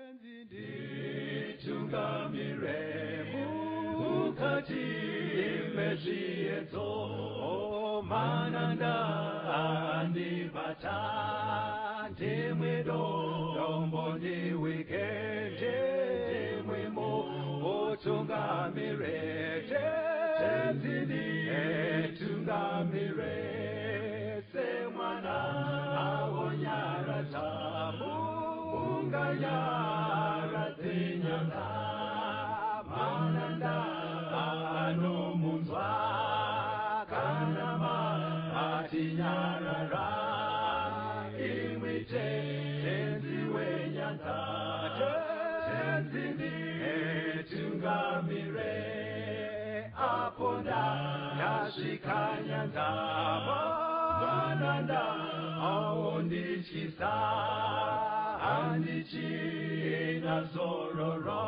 Nditungamire mukati mezviedzo, mananda andibata, ndimwe dombo ndiwike, ndimwe mutungamire, Tenzi nditungamire, semwana awonyaradza munganyaradze nyanga, mananda anomunzwa kana matinyarara, imwi Tenzi wenyanza, Tenzi nditungamire, apo ndasvika nyanza, mananda aondityisa, handichina zororo,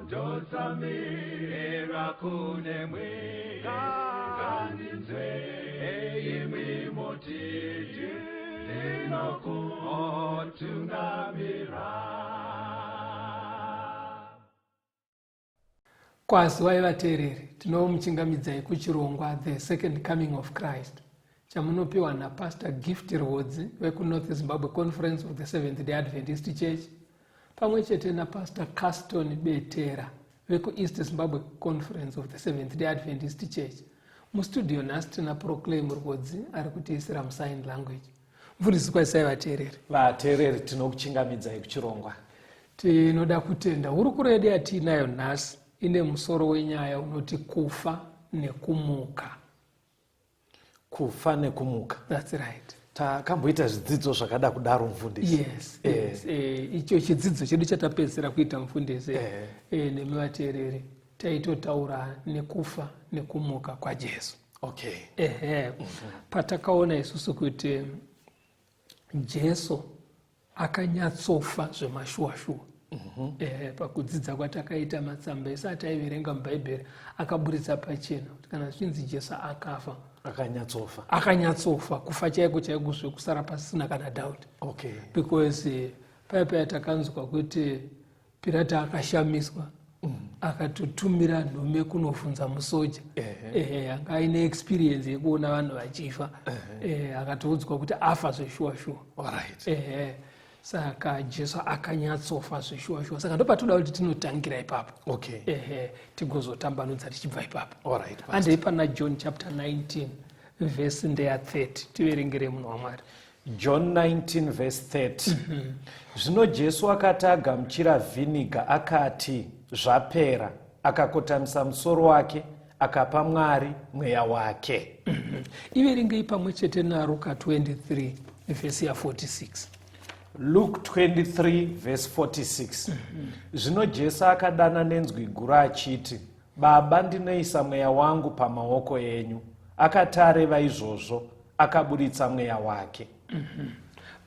ndotsamira kunemwi, ngandinzwe imwi moti ndinokutungamira. Kwaziwai vateereri, tinomuchingamidzai kuchirongwa The Second Coming of Christ chamunopiwa naPastor Gift Rwodzi vekuNorth Zimbabwe Conference of the Seventh Day Adventist Church pamwe chete naPastor Caston Betera vekuEast Zimbabwe Conference of the Seventh Day Adventist Church. Mustudio nhasi tina Proclaim Rwodzi ari kutiisira musign language. Mfundisi, kwazisai vateereri. Vateereri, tinokuchingamidzai kuchirongwa. Tinoda kutenda hurukuro yedu yatiinayo nhasi ine musoro wenyaya unoti kufa nekumuka. Kufa nekumuka. That's right. Takamboita zvidzidzo zvakada kudaro, mufundisi. Yes, yes. Icho chidzidzo chedu chatapedzisira kuita, mufundisi, nemi vateereri, taitotaura nekufa nekumuka kwaJesu. Ehe. Patakaona isusu kuti Jesu akanyatsofa zvemashuwa-shuwa. Pakudzidza kwatakaita, matsamba ese ataiverenga muBhaibheri akaburitsa pachena kuti kana zvichinzi Jesu akafa, akanyatsofa. Akanyatsofa, kufa chaiko chaiko, zvekusara pasina kana doubt. Because paya paya takanzwa kuti Pirata akashamiswa, akatotumira nhume kunobvunza musoja anga aine experience yekuona vanhu vachifa, akatoudzwa kuti afa zveshuwa shuwa. Ehe, saka Jesu akanyatsofa zveshuwa shuwa. Saka ndopatoda kuti tinotangira ipapo. Ehe, tigozotambanudza tichibva ipapo. Pastor. Andei pana John chapter 19, vhesi ndeya 30, tiverengere, munhu waMwari. John 19 verse 30. Zvino Jesu akati agamuchira vhiniga, akati, "Zvapera." Akakotamisa musoro wake, akapa Mwari mweya wake. Iverengei pamwe chete naRuka 23 vhesi ya46. Luke 23 verse 46. Zvino Jesu akadana nenzwi guru achiti, "Baba, ndinoisa mweya wangu pamaoko enyu." Akati areva izvozvo, akaburitsa mweya wake.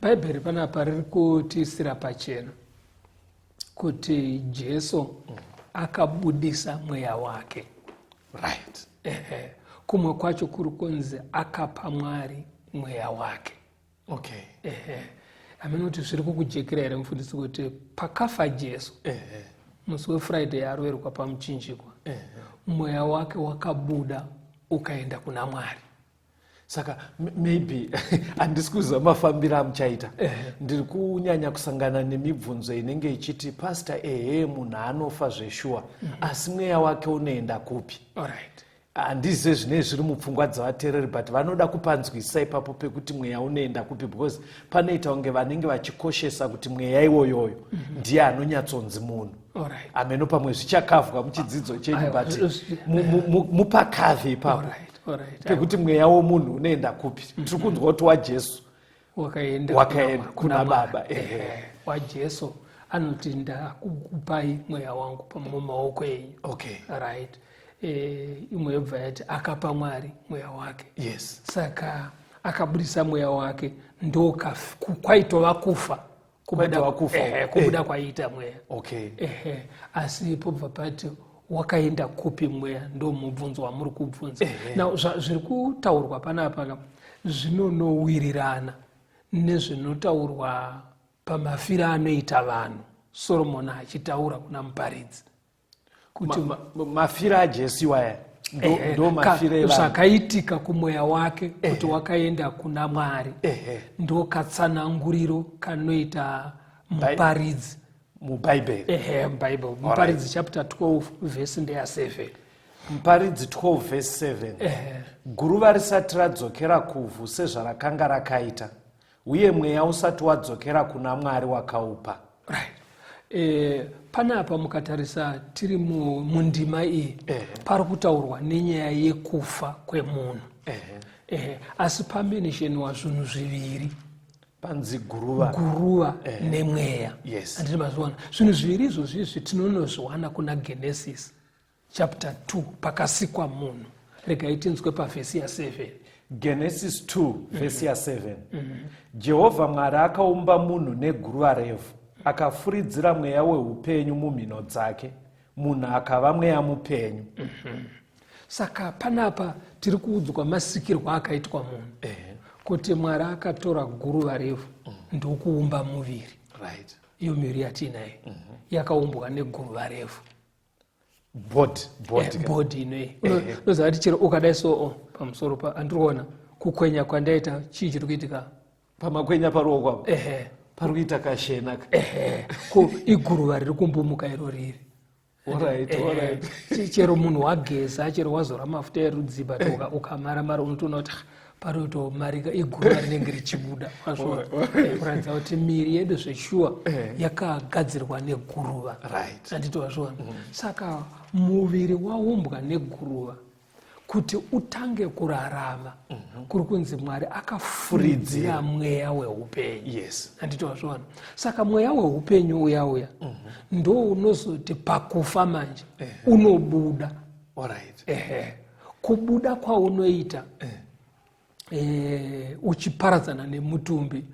Bhaibheri panapa riri kutiisira pachena kuti Jesu akabudisa mweya wake. Ehe. Kumwe kwacho kuri kunzi akapa Mwari mweya wake. Ehe, hamene kuti zviri kukujekera here, mufundisi, kuti pakafa Jesu musi weFriday aroverwa pamuchinjikwa, mweya wake wakabuda ukaenda kuna Mwari. Saka maybe handisi kuziva mafambiro amuchaita. Ndiri kunyanya kusangana nemibvunzo inenge ichiti, "Pastor, ehe, munhu anofa zveshuwa, asi mweya wake unoenda kupi?" Handizive zvinenge zviri mupfungwa dzavateereri, but vanoda kupanzwisisa ipapo pekuti mweya unoenda kupi, because panoita kunge vanenge vachikoshesa kuti mweya iwoyoyo ndiye anonyatsonzi munhu. Ameno pamwe zvichakavhwa muchidzidzo chenyu, Aiwa, but mupakavhe ipapo pekuti mweya womunhu unoenda kupi. Tiri kunzwa kuti waJesu wakaenda wakaenda kuna Mwari. Baba, ehe. Ehe, waJesu anoti, "Ndakukupai mweya wangu mumaoko enyu." Right, imwe yobva yati akapa Mwari mweya wake. Saka akabudisa mweya wake, kwaitova kufa. Kwaitova kufa. Ehe, kubuda kwaiita mweya. Ehe, asi pobva pati wakaenda kupi mweya? Ndo mubvunzo wamuri kubvunza. Now zviri kutaurwa panapa ka zvinonowirirana nezvinotaurwa pamafiro anoita vanhu. Soromoni achitaura kuna Muparidzi kuti mafiro aJesu iwaya ndo mafiro evanhu. Zvakaitika kumweya wake kuti wakaenda kuna Mwari. Ndo katsananguriro kanoita Muparidzi muBhaibheri. Ehe, muBhaibheri, Muparidzi chapter 12 vhesi ndeya 7. Muparidzi 12 vhesi 7: "Guruva risati radzokera kuvhu sezvarakanga rakaita, uye mweya usati wadzokera kuna Mwari wakaupa." Right. Panapa mukatarisa tiri mundima iyi, pari kutaurwa nenyaya yekufa kwemunhu. Asi pamentionwa zvinhu zviviri. Panzi guruva. Guruva nemweya. Handiti mazviona? Zvinhu zviviri izvozvi izvi tinonozviwana kuna Genesis chapter 2, pakasikwa munhu. Regai tinzwe pavhesi ya7. Genesis 2 vhesi ya7: "Jehovha Mwari akaumba munhu neguruva revhu, akafuridzira mweya weupenyu mumhino dzake, munhu akava mweya mupenyu." Saka panapa tiri kuudzwa masikirwo akaitwa munhu, kuti Mwari akatora guruva revhu ndokuumba muviri. Iyo miviri yatiinayo yakaumbwa neguruva revhu. Body, body. Body inoyi, unoziva kuti chero ukadai so pamusoro pa andiri kuona kukwenya kwandaita, chii chiri kuitika? Pamakwenya paruoko apo? Ehe. Pari kuita kashena ka. Ehe, ko iguruva riri kumbumuka iro riri. Chero munhu wageza, chero wazora mafuta erudzi, but ukamaramara unotoona kuti, ah, pari kutomarika, iguruva rinenge richibuda. Wazviona? Kuratidza kuti miri yedu zveshuwa yakagadzirwa neguruva. Handiti wazviona? Saka muviri waumbwa neguruva, kuti utange kurarama, kuri kunzi Mwari akafuridzira mweya weupenyu. Handiti wazviona? Saka mweya weupenyu uya uya ndo unozoti pakufa manje unobuda. Ehe, kubuda kwaunoita uchiparadzana nemutumbi,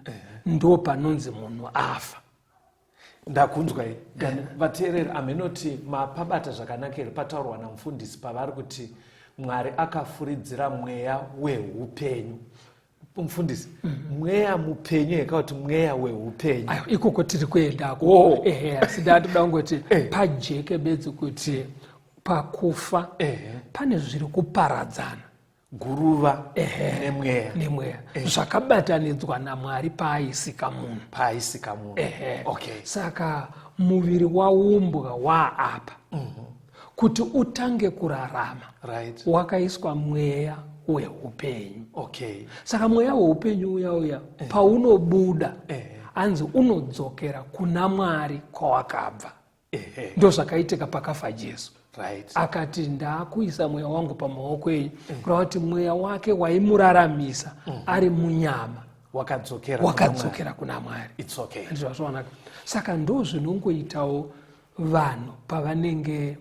ndo panonzi munhu afa. Ndakunzwai. Vateereri, amenoti mapabata zvakanaka here pataurwa namufundisi pavari kuti Mwari akafuridzira mweya weupenyu? Mufundisi, mweya mupenyu heka kuti mweya weupenyu? Aiwa, ikoko tiri kuendako. Ehe, asi ndatoda kungoti pajeke bedzi kuti pakufa pane zviri kuparadzana. Guruva nemweya. Nemweya, zvakabatanidzwa naMwari paaisika munhu. Paaisika munhu. Ehe. Saka muviri waumbwa waapa, kuti utange kurarama, wakaiswa mweya weupenyu. Saka mweya weupenyu uya uya paunobuda, anzi unodzokera kuna Mwari kwawakabva. Ndo zvakaitika pakafa Jesu. Akati, "Ndaakuisa mweya wangu pamaoko enyu," kureva kuti mweya wake waimuraramisa ari munyama wakadzokera kuna Mwari. Wakadzokera kuna Mwari. It's okay. Ndizvazvaonaka. Saka ndo zvinongoitawo vanhu pavanenge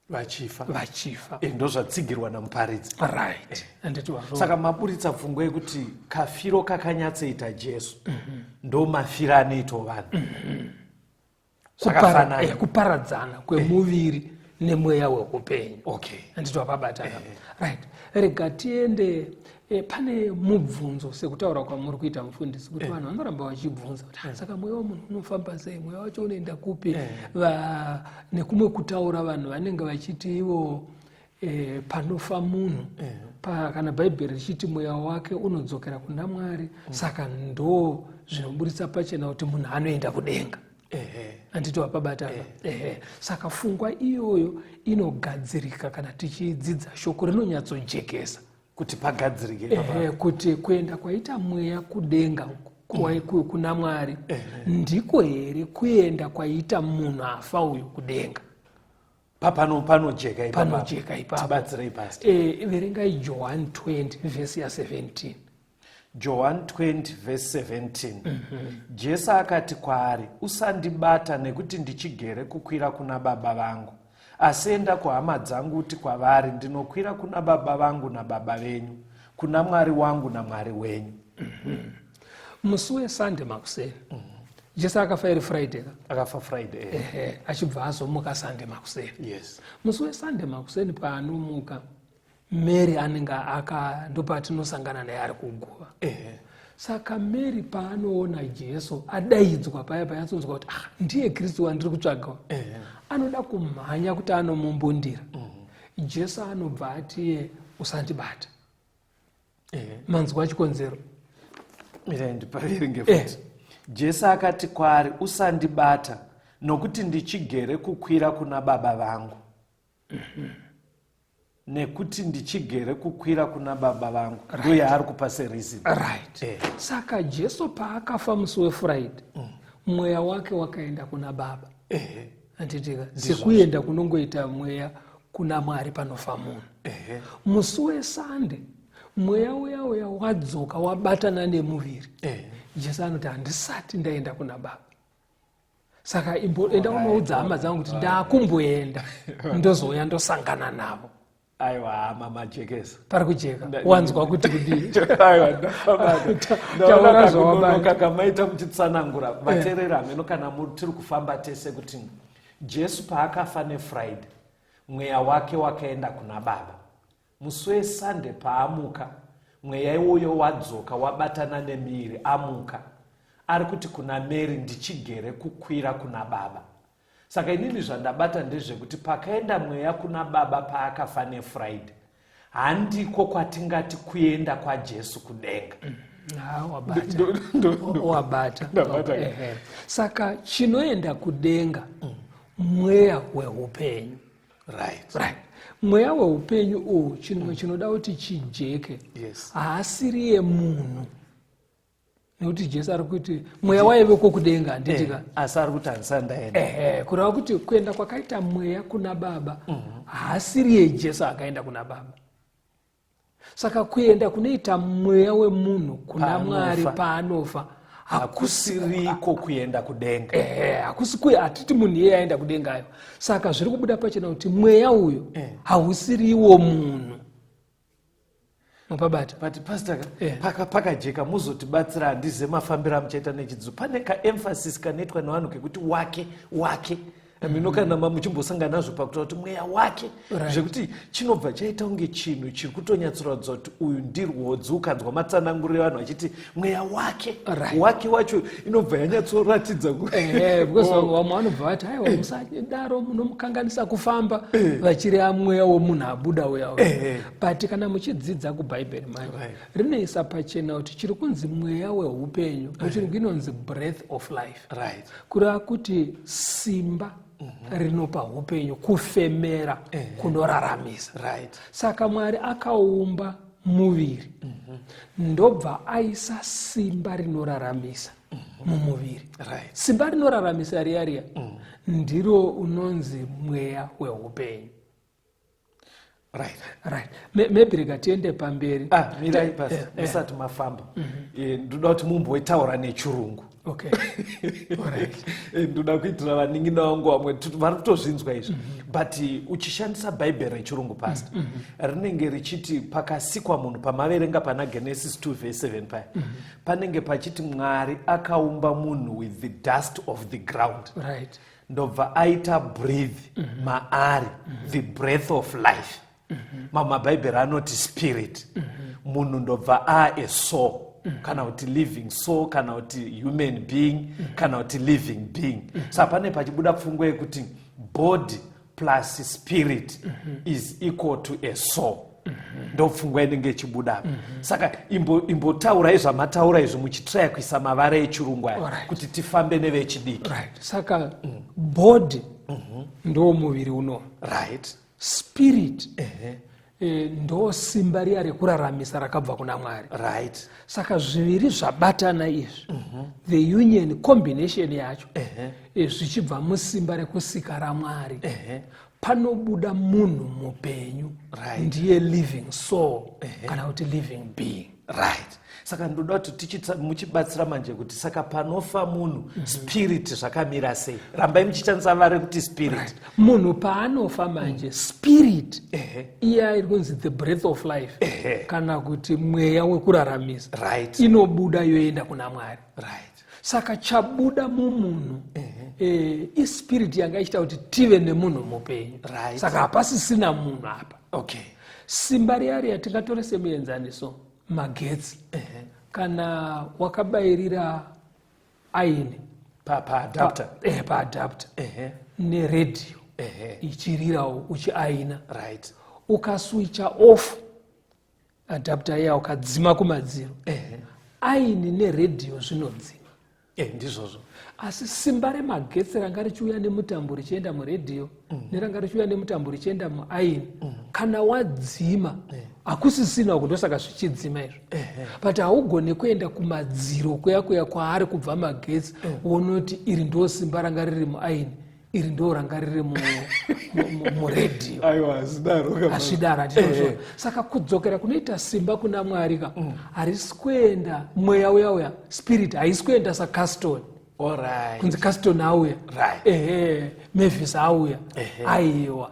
vachifa. Vachifa. Ndo zvatsigirwa naMuparidzi. Right, anditi wazviona? Saka maburitsa pfungwa yekuti kafiro kakanyatsoita Jesu ndo mafiro anoitawo vanhu. Zvakafanana. Kuparadzana kwemuviri nemweya weupenyu. Handiti wapabatana? Right, rega tiende. Pane mubvunzo, sekutaura kwamuri kuita mufundisi, kuti vanhu vanoramba vachibvunza kuti, "Ah, saka mweya wemunhu unofamba sei? Mweya wacho unoenda kupi?" Nekumwe kutaura, vanhu vanenge vachiti ivo panofa munhu kana Bhaibheri richiti mweya wake unodzokera kuna Mwari, saka ndo zvinoburitsa pachena kuti munhu anoenda kudenga. Handiti wapabatana? Ehe. Saka pfungwa iyoyo inogadzirika kana tichidzidza shoko rinonyatsojekesa. Kuti pagadzirike. Ehe, kuti kuenda kwaita mweya kudenga kuna Mwari ndiko here kuenda kwaita munhu afa uyu kudenga? Papano panojeka ipapa. Panojeka ipapo. Tibatsirei, pastor. Verengai John 20 vhesi ya17. John 20 verse 17: Jesu akati kwaari, "Usandibata, nekuti ndichigere kukwira kuna Baba vangu. Asi enda kuhama dzangu uti kwavari, ndinokwira kuna Baba vangu naBaba venyu, kuna Mwari wangu naMwari wenyu." Musi weSunday makuseni, Jesu akafa iri Friday ka? Akafa Friday. Ehe, achibva azomuka Sunday makuseni. Musi weSunday makuseni paanomuka, Mary anenge aka ndopatinosangana naye ari kuguva. Saka Mary paanoona Jesu adaidzwa paya payatsonzwa kuti ah, ndiye Kristu wandiri kutsvaga, anoda kumhanya kuti anomumbundira. Jesu anobva atiye, "Usandibata." Manzwa chikonzero? Mirai ndipaverenge futi. Jesu akati kwaari, "Usandibata, nokuti ndichigere kukwira kuna Baba vangu." Nekuti ndichigere kukwira kuna Baba vangu, ndo yaari kupa sereason. Right. Saka Jesu paakafa musi weFriday, mweya wake wakaenda kuna Baba, handitika? Sekuenda kunongoita mweya kuna Mwari panofa munhu. Musi weSunday mweya uya uya wadzoka, wabatana nemuviri. Jesu anoti, "Handisati ndaenda kuna Baba, saka imboenda unoudza hama dzangu kuti ndakumboenda, ndozouya ndosangana navo." Aiwa, hama, majekesa. Pari kujeka? Wanzwa kuti kudii? Aiwa, ndafamada. Taura. Ndaona Zvawabata. kakunonoka kamaita muchitsanangura. Vateerera, hameno kana tiri kufamba tese, kuti Jesu paakafa neFriday, mweya wake wakaenda kuna Baba. Musi weSunday paamuka, mweya iwoyo wadzoka, wabatana nemiviri, amuka, ari kuti kuna Mary, "Ndichigere kukwira kuna Baba." Saka inini zvandabata ndezvekuti pakaenda mweya kuna Baba paakafa neFriday, handiko kwatingati kuenda kwaJesu kudenga. Ah, wabata, wabata. Ndabata. Ehe. Saka chinoenda kudenga mweya weupenyu. Right, mweya weupenyu uhu, chinhu chinoda kuti chijeke, haasiri yemunhu, nekuti Jesu ari kuti mweya waiveko kudenga, handitika? Eh, asi ari kuti, "Handisati ndaenda." Ehe, kureva kuti kuenda kwakaita mweya kuna Baba haasiri yeJesu akaenda kuna Baba. Saka kuenda kunoita mweya wemunhu kuna Paanofa. Mwari paanofa Hakusiriko kuenda kudenga. Ehe, hakusi kuya. Hatiti munhu iyeye aenda kudengayo. Saka zviri kubuda pachena kuti mweya uyu hausiriwo munhu. Mapabata? But pastor, pakajeka, muzotibatsira. Handize mafambiro amuchaita nechidzidzo, pane kaemphasis kanoitwa nevanhu kekuti wake, wake. Mino kana muchimbosangana nazvo pakutaura kuti mweya wake, zvekuti chinobva chaita kunge chinhu chiri kutonyatsoratidza kuti uyu ndirwodzi. Ukanzwa matsananguriro evanhu vachiti mweya wake, wake wacho inobva yanyatsoratidza Ehe, because vamwe vanobva vati, "Aiwa, musadaro, munomukanganisa kufamba," vachireva mweya womunhu abuda uya uya. But kana muchidzidza kubhaibheri manje, rinoisa pachena kuti chiri kunzi mweya weupenyu muchirungu inonzi breath of life, kureva kuti simba rinopa upenyu, kufemera kunoraramisa. Saka Mwari akaumba muviri, ndobva aisa simba rinoraramisa mumuviri. Simba rinoraramisa riya riya ndiro unonzi mweya weupenyu. Right. Maybe rega tiende pamberi. Ah, mirai pasi, musati mafamba. Ndoda kuti mumboitaura nechirungu. Okay, alright. Ndoda kuitira vanin'ina vangu vamwe vari kutozvinzwa izvi. But uchishandisa bhaibheri rechirungu, pastor, rinenge richiti pakasikwa munhu, pamaverenga pana Genesis 2 verse 7 paya, panenge pachiti Mwari akaumba munhu with the dust of the ground, ndobva aita breathe maari the breath of life. Mamwe mabhaibheri anoti spirit. Munhu ndobva a soul, kana kuti living soul, kana kuti human being, kana kuti living being. Saka pane pachibuda pfungwa yekuti body plus spirit is equal to a soul. Ndo pfungwa inenge ichibuda apa. Saka imbotaurai zvamataura izvi muchitraya kuisa mavara echirungu aya, kuti tifambe nevechidiki. Right, saka body ndo muviri uno. Spirit ndo simba riya rekuraramisa rakabva kuna Mwari. Saka zviviri zvabatana izvi, the union, combination yacho, zvichibva musimba rekusika raMwari, panobuda munhu mupenyu. Ndiye living soul kana kuti living being. Right, saka ndoda kuti muchibatsira manje kuti saka panofa munhu, spirit zvakamira sei? Rambai muchishandisa vara rekuti spirit. Right. Munhu paanofa manje, spirit iya iri kunzi the breath of life kana kuti mweya wekuraramisa inobuda yoenda kuna Mwari. Saka chabuda mumunhu ispirit yanga ichiita kuti tive nemunhu mupenyu. Saka hapasisina munhu apa. Simba riya riya tingatore semuenzaniso magetsi. Kana wakabayirira aini Paadapter. Paadapter neredhiyo ichirirawo uchiaina, ukaswicha off adapter iya, ukadzima kumadziro, aini neredhiyo zvinodzima. Ndizvozvo. Asi simba remagetsi ranga richiuya nemutambo richienda muredhiyo neranga richiuya nemutambo richienda muaini, kana wadzima hakusisina uku. Ndosaka zvichidzima izvo, but haugoni kuenda kumadziro kuya kuya kwaari kubva magetsi wonoti iri ndo simba ranga riri muaini, iri ndo ranga riri muredhiyo. Aiwa, hazvidaro. Hazvidaro, handizvozvo. Saka kudzokera kunoita simba kuna Mwari ka, harisi kuenda mweya uya uya, spirit haisi kuenda saCaston, kunzi Caston auya, ehe, Mavis auya. Aiwa,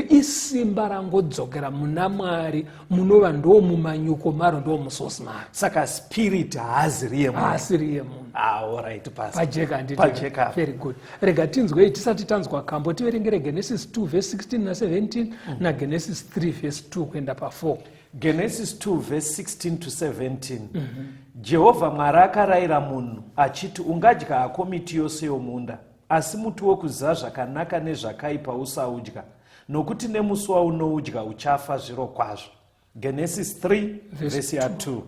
isimba rangodzokera muna Mwari, munova ndo mumanyuko maro, ndo musource maro. Saka spirit haazi riye munhu. Haasi riye munhu. Ah, alright, pastor. Pajeka, handiti? Pajeka. Very good. Rega tinzwei tisati tanzwa kambo. Tiverengere Genesis 2 verse 16 na17 naGenesis 3 verse 2 kuenda pa4. Genesis 2 verse 16 to 17. Jehovha Mwari akarayira munhu achiti, "Ungadya hako miti yose yomunda, asi muti wokuziva zvakanaka nezvakaipa usaudya, nokuti nemusi waunoudya uchafa zviro kwazvo." Genesis 3 vhesi ya2.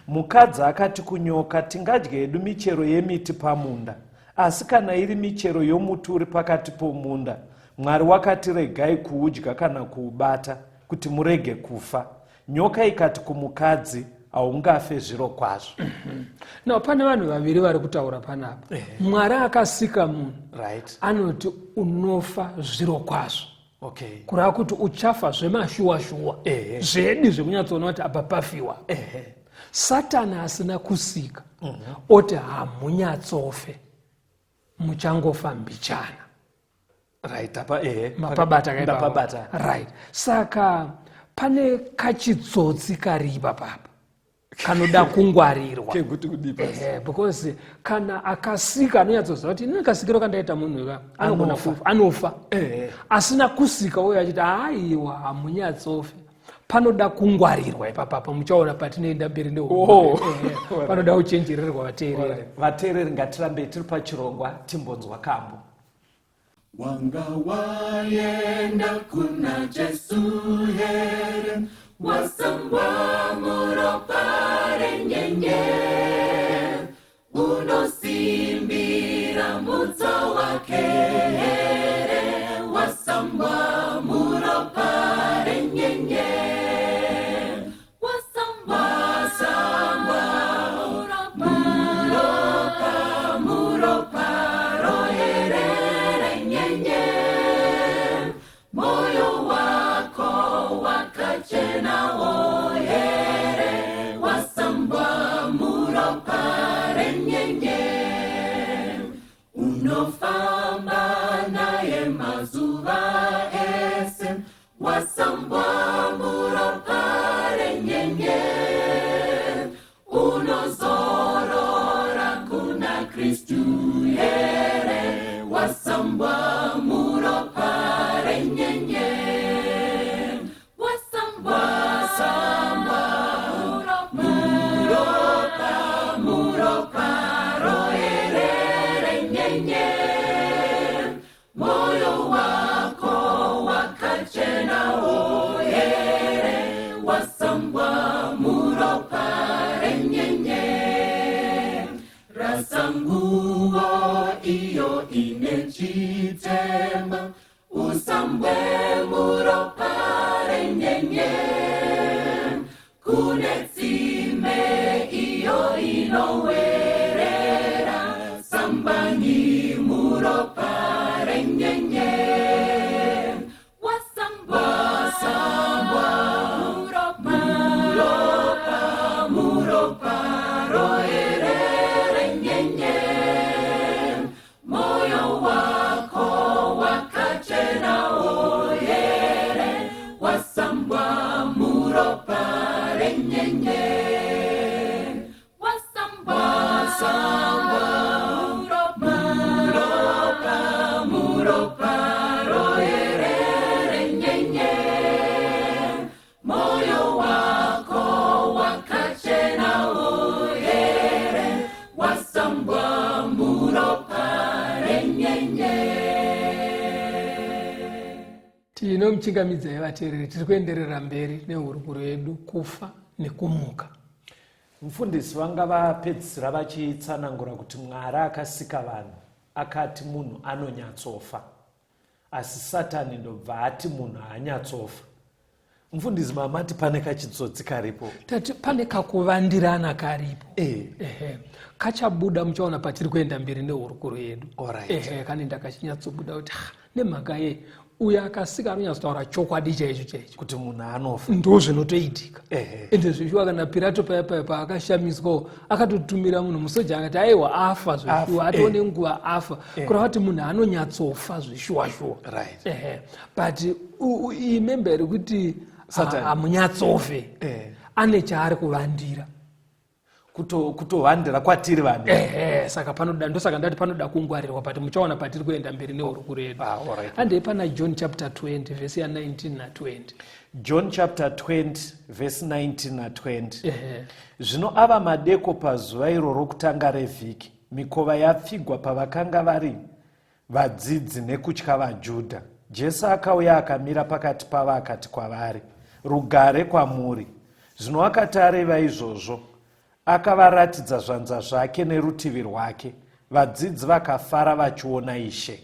Mukadzi akati kunyoka, "Tingadya hedu michero yemiti pamunda, asi kana iri michero yomuti uri pakati pomunda, Mwari wakati, 'Regai kuudya kana kuubata, kuti murege kufa.'" Nyoka ikati kumukadzi, "Haungafe zviro kwazvo." Now pane vanhu vaviri vari kutaura panapa. Mwari akasika munhu anoti, "Unofa zviro kwazvo." Kureva kuti uchafa zvemashuwa-shuwa, zvedi zvekunyatsoona kuti apa pafiwa. Satani asina kusika oti, "Hamunyatsofe, muchangofa mbichana." Right, apa ehe. Mapabata kaipapa? Ndapabata. Right, saka pane kachitsotsi kari ipapapa kanoda kungwarirwa. Kekuti kudii, pastor? Ehe, because kana akasika anonyatsoziva kuti inini kasikiro kandaita munhu ka anogona Anofa. kufa, anofa. Asina kusika uyo achiti, "Aiwa, hamunyatsofe." Panoda kungwarirwa ipapapa. Muchaona patinoenda mberi. Panoda kuchenjererwa, vateereri. Alright. Vateereri, ngatirambei tiri pachirongwa, timbonzwa kambo. Wanga waenda kuna Jesu here? Wasambwa muropa renyenye, unosimbira mutsa wake here? Wasambwa muropa renyenye, wasambwa, wasambwa muropa, muropa rohere renyenye. Moyo wako wakachena here? Wasambwa muropa renyenye, unofamba naye mazuva ese. Wasambwa muropa renyenye, unozorora kuna Kristu here? Wasambwa muropa renyenye, wasambwa, wasambwa muropa, muropa rohere renyenye. Moyo wako wakachena here? Wasambwa muropa renyenye. Rasa nguo iyo ine chitema, usambwe muropa renyenye. Kune tsime iyo inowerera, sambanyi muropa renyenye. Wasambwa, wasambwa muropa, muropa rohere renyenye. Moyo wako wakachena here? Tinomuchingamidzai vateereri, tiri kuenderera mberi nehurukuro yedu kufa nekumuka. Mufundisi vanga vapedzisira vachitsanangura kuti Mwari akasika vanhu akati munhu anonyatsofa, asi Satani ndobva ati munhu haanyatsofa. Mufundisi, mamati pane kachitsotsi karipo. Tati pane kakuvandirana karipo. Ehe, kachabuda muchaona patiri kuenda mberi nehurukuro yedu. Ehe, kanenda kachinyatsobuda kuti nemhaka yei uyo akasika anonyatsotaura chokwadi chaicho chaicho kuti munhu anofa. Ndo zvinotoitika. Ende zveshuwa kana Pirato paya paya paakashamiswawo akatotumira munhu musoja akati aiwa afa zveshuwa, atione nguva afa, kureva kuti munhu anonyatsofa zveshuwa shuwa. Ehe, but iyi member iri kuti hamunyatsofe, ane chaari kuvandira. Kutovandira kwatiri vanhu. Ehe, saka panoda, ndosaka ndati panoda kungwarirwa, but muchaona patiri kuenda mberi nehurukuro yedu. Handei pana John chapter 20 vhesi ya 19 na 20. John chapter 20 vhesi 19 na 20. Zvino ava madeko pazuva iro rokutanga revhiki, mikova yapfigwa pavakanga vari vadzidzi nekutya vaJudha, Jesu akauya akamira pakati pavo akati kwavari, Rugare kwamuri. Zvino akati areva izvozvo, akavaratidza zvanza zvake nerutivi rwake. Vadzidzi vakafara vachiona Ishe.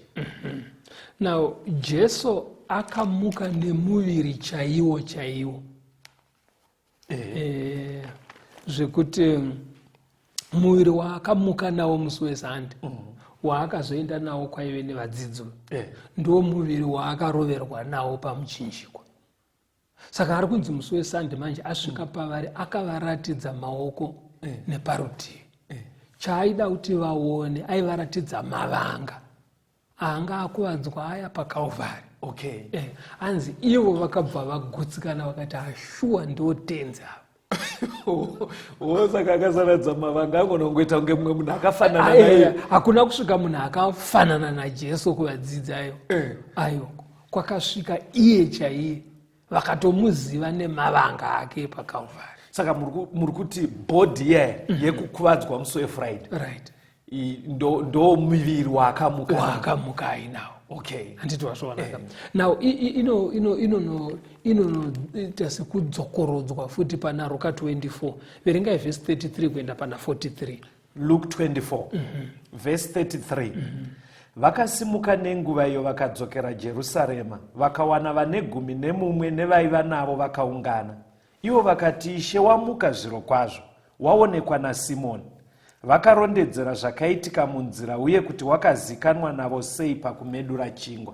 Now Jesu akamuka nemuviri chaiwo chaiwo. Zvekuti muviri waakamuka nawo musi weSande, waakazoenda nawo kwaive nevadzidzi, ndo muviri waakaroverwa nawo pamuchinjikwa. Saka ari kunzi musi weSande manje asvika pavari akavaratidza maoko neparutivi. Chaaida kuti vaone, aivaratidza mavanga anga akuvadzwa aya paKalvari. Anzi ivo vakabva vagutsikana vakati ashuwa ndotenzi ava. Saka akasaradza mavanga angona kungoita kunge mumwe munhu akafanana naye. Hakuna kusvika munhu akafanana naJesu kuvadzidzi ayo. Ayo kwakasvika iye chaiye, vakatomuziva nemavanga ake paKalvari. Saka muri kuti body ye yekukuvadzwa musi weFriday, ndo muviri waakamuka waakamuka ainawo. Handiti wazviona? Now inonoita sekudzokorodzwa futi pana Ruka 24. Verengai vhesi 33 kuenda pana 43. Luke 24 vhesi 33. Vakasimuka nenguva iyo vakadzokera Jerusarema, vakawana vane 11 nevaiva navo vakaungana. Ivo vakati, Ishe wamuka zviro kwazvo, waonekwa naSimoni. Vakarondedzera zvakaitika munzira uye kuti wakazikanwa navo sei pakumedura chingwa.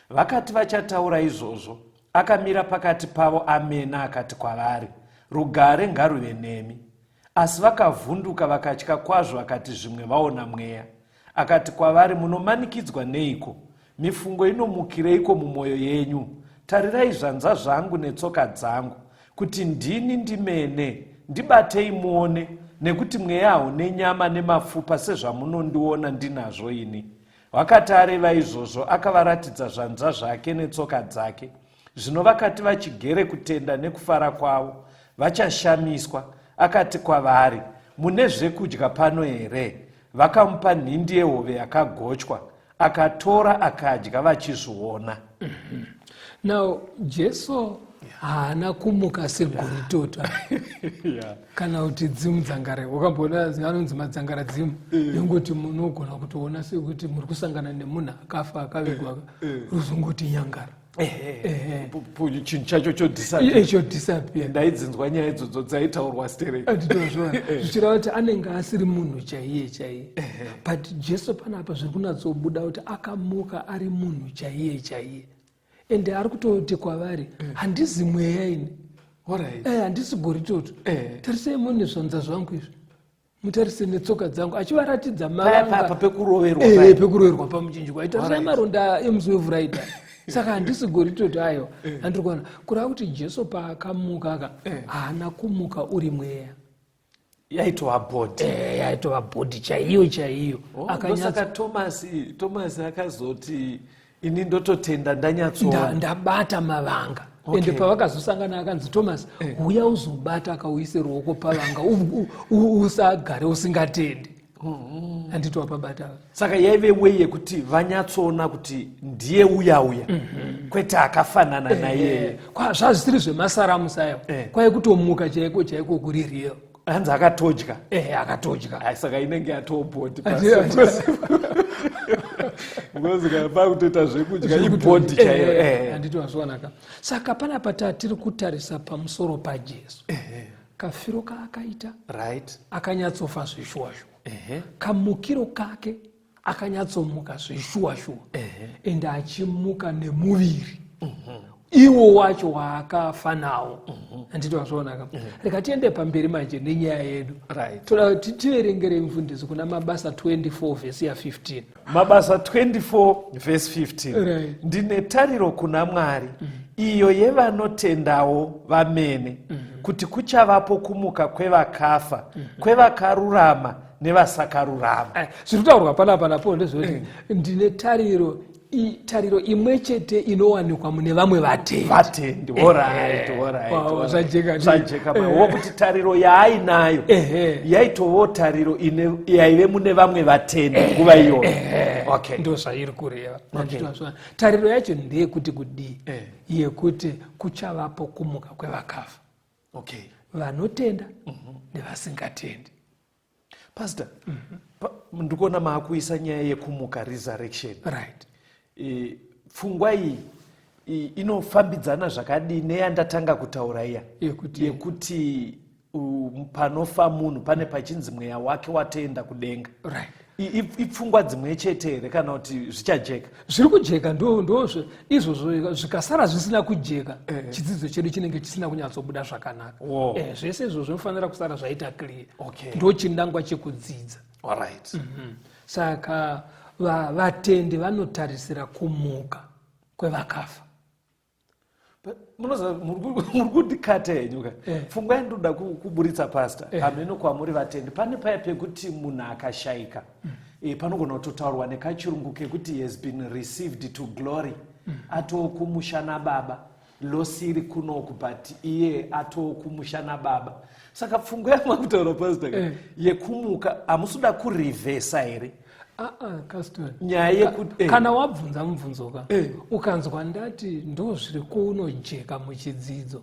Vakati vachataura izvozvo, akamira pakati pavo amene akati kwavari, Rugare ngaruve nemi. Asi vakavhunduka vakatya kwazvo, vakati zvimwe vaona mweya. Akati kwavari, Munomanikidzwa neiko? Mifungo inomukireiko mumwoyo yenyu? Tarirai zvanza zvangu netsoka dzangu, kuti ndini ndimene. Ndibatei muone, nekuti mweya haune nyama nemapfupa sezvamunondiona ndinazvo ini. Wakati areva izvozvo, akavaratidza zvanza zvake netsoka dzake. Zvino vakati vachigere kutenda nekufara kwavo, vachashamiswa, akati kwavari, Mune zvekudya pano here? Vakamupa nhindi yehove yakagochwa, akatora akadya vachizviona. Now Jesu haana kumuka segoritoto kana kuti dzimu dzangara. Wakamboona anonzi madzangara dzimu, yongoti munogona kutoona sekuti muri kusangana nemunhu akafa akavigwa, ruzongoti nyangara. Chinhu chacho chodisappear. Ndaidzinzwa nyaya idzodzo dzaitaurwa stereki. Anditozviona zvichireva kuti anenge asiri munhu chaiye chaiye, but Jesu panapa zviri kunatsobuda kuti akamuka ari munhu chaiye chaiye, ende ari kutoti kwavari, handizi mweya ini, handisi goritoto. Tarisai mune zvanza zvangu izvi, mutarise netsoka dzangu, achivaratidza mavanga pekuroverwa pekuroverwa pamuchinjikwa. Tarisai maronda emusi weFriday, saka handisi goritoto ayo. Handiri kuona kureva kuti Jesu paakamuka ka, haana kumuka uri mweya. Yaitova body. Yaitova body chaiyo chaiyo. Ndosaka Thomas akazoti, ini ndototenda ndanyatsoona. Ndabata mavanga. Ende pavakazosangana akanzi, Thomas, uya uzobata, akauise ruoko pavanga, usagare usingatendi. Handiti wapabata? Saka yaive way yekuti vanyatsoona kuti ndiye uya uya. Kwete akafanana naiyeye. Zvazvisiri zvemasaramusi ayo. Kwai kutomuka chaiko chaiko kuri real. Hanzi akatodya. Ehe, akatodya. Ai, saka inenge yatobody because kana pakutoita zvekudya ibody chaiyo. Handiti wazviwanaka? Saka panapa tatiri kutarisa pamusoro paJesu, kafiro kaakaita, akanyatsofa zveshuwa shuwa. Kamukiro kake, akanyatsomuka zveshuwa shuwa, ende achimuka nemuviri iwo wacho waakafa nawo. Handiti wazvionaka? Rega tiende pamberi manje nenyaya yedu. Toda kuti tiverengere mufundisi kuna Mabasa 24 vhesi ya15. Mabasa 24 vhesi 15. Ndine tariro kuna Mwari, iyo yevanotendawo vamene, kuti kuchavapo kumuka kwevakafa, kwevakarurama nevasakarurama. Zviri kutaurwa panapa napo ndezvekuti ndine tariro, tariro imwe chete inowanikwa mune vamwe vatendi. Vatendi, alright, alright. Wow, zvajeka. Zvajeka. Wokuti tariro yaainayo yaitovawo tariro yaive mune vamwe vatendi nguva iyoyo. Okay. Ndo zvairi kureva. Handiti? Tariro yacho ndeyekuti kudii? Yekuti kuchavapo kumuka kwevakafa, vanotenda nevasingatendi. Pastor, ndikuona maakuisa nyaya yekumuka, resurrection. Pfungwa iyi inofambidzana zvakadii neyandatanga kutaura iya Yekuti? yekuti panofa munhu pane pachinzi mweya wake watoenda kudenga? Ipfungwa dzimwe chete here kana kuti zvichajeka? Zviri kujeka. Ndo izvozvo. Zvikasara zvisina kujeka, chidzidzo chedu chinenge chisina kunyatsobuda zvakanaka. Zvese izvozvo zvinofanira kusara zvaita clear. Ndo chinangwa chekudzidza. Saka vatendi vanotarisira kumuka kwevakafa. Munoziva, muri kundikata henyu ka. Pfungwa yandoda kuburitsa, pastor, hameno kwamuri vatendi, pane paya pekuti munhu akashayika, panogona kutotaurwa nekachirungu kekuti "he has been received to glory", atookumusha nababa. Loss iri kunoku, but iye atookumusha nababa. Saka pfungwa yamakutaura, pastor, ka, yekumuka, hamusi kuda kurivhesa here? Aa, Caston. Nyaya yekuti Kana wabvunza mubvunzo ka, ukanzwa ndati ndo zviri kunojeka muchidzidzo,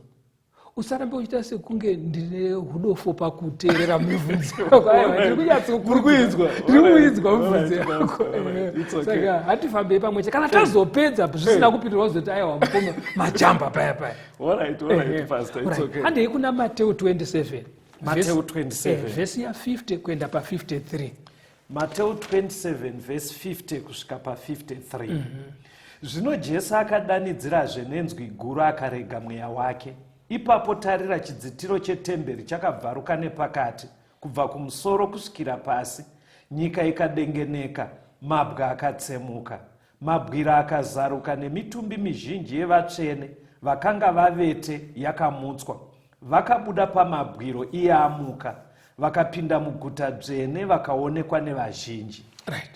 usarambe uchiita sekunge ndine udofo pakuteerera mibvunzo yako. Aiwa, ndiri Muri kuinzwa? ndiri kuinzwa mibvunzo Alright, yako. alright, it's okay. Saka hatifambei pamwe chete. Kana tazopedza zvisina kupindurwa, uzoti, "Aiwa mukoma, majamba paya paya." Alright, pastor, it's okay. Handei kuna Mateo 27. Mateo 27. Vhesi ya50 kuenda pa53. Mateo 27 vhesi 50 kusvika pa53. Zvino Jesu akadanidzirazve nenzwi guru, akarega mweya wake. Ipapo tarira, chidzitiro chetemberi chakabvaruka nepakati kubva kumusoro kusvikira pasi, nyika ikadengeneka, mabwe akatsemuka, mabwiro akazaruka, nemitumbi mizhinji yevatsvene vakanga vavete yakamutswa. Vakabuda pamabwiro iye amuka, vakapinda muguta dzvene, vakaonekwa nevazhinji. Right,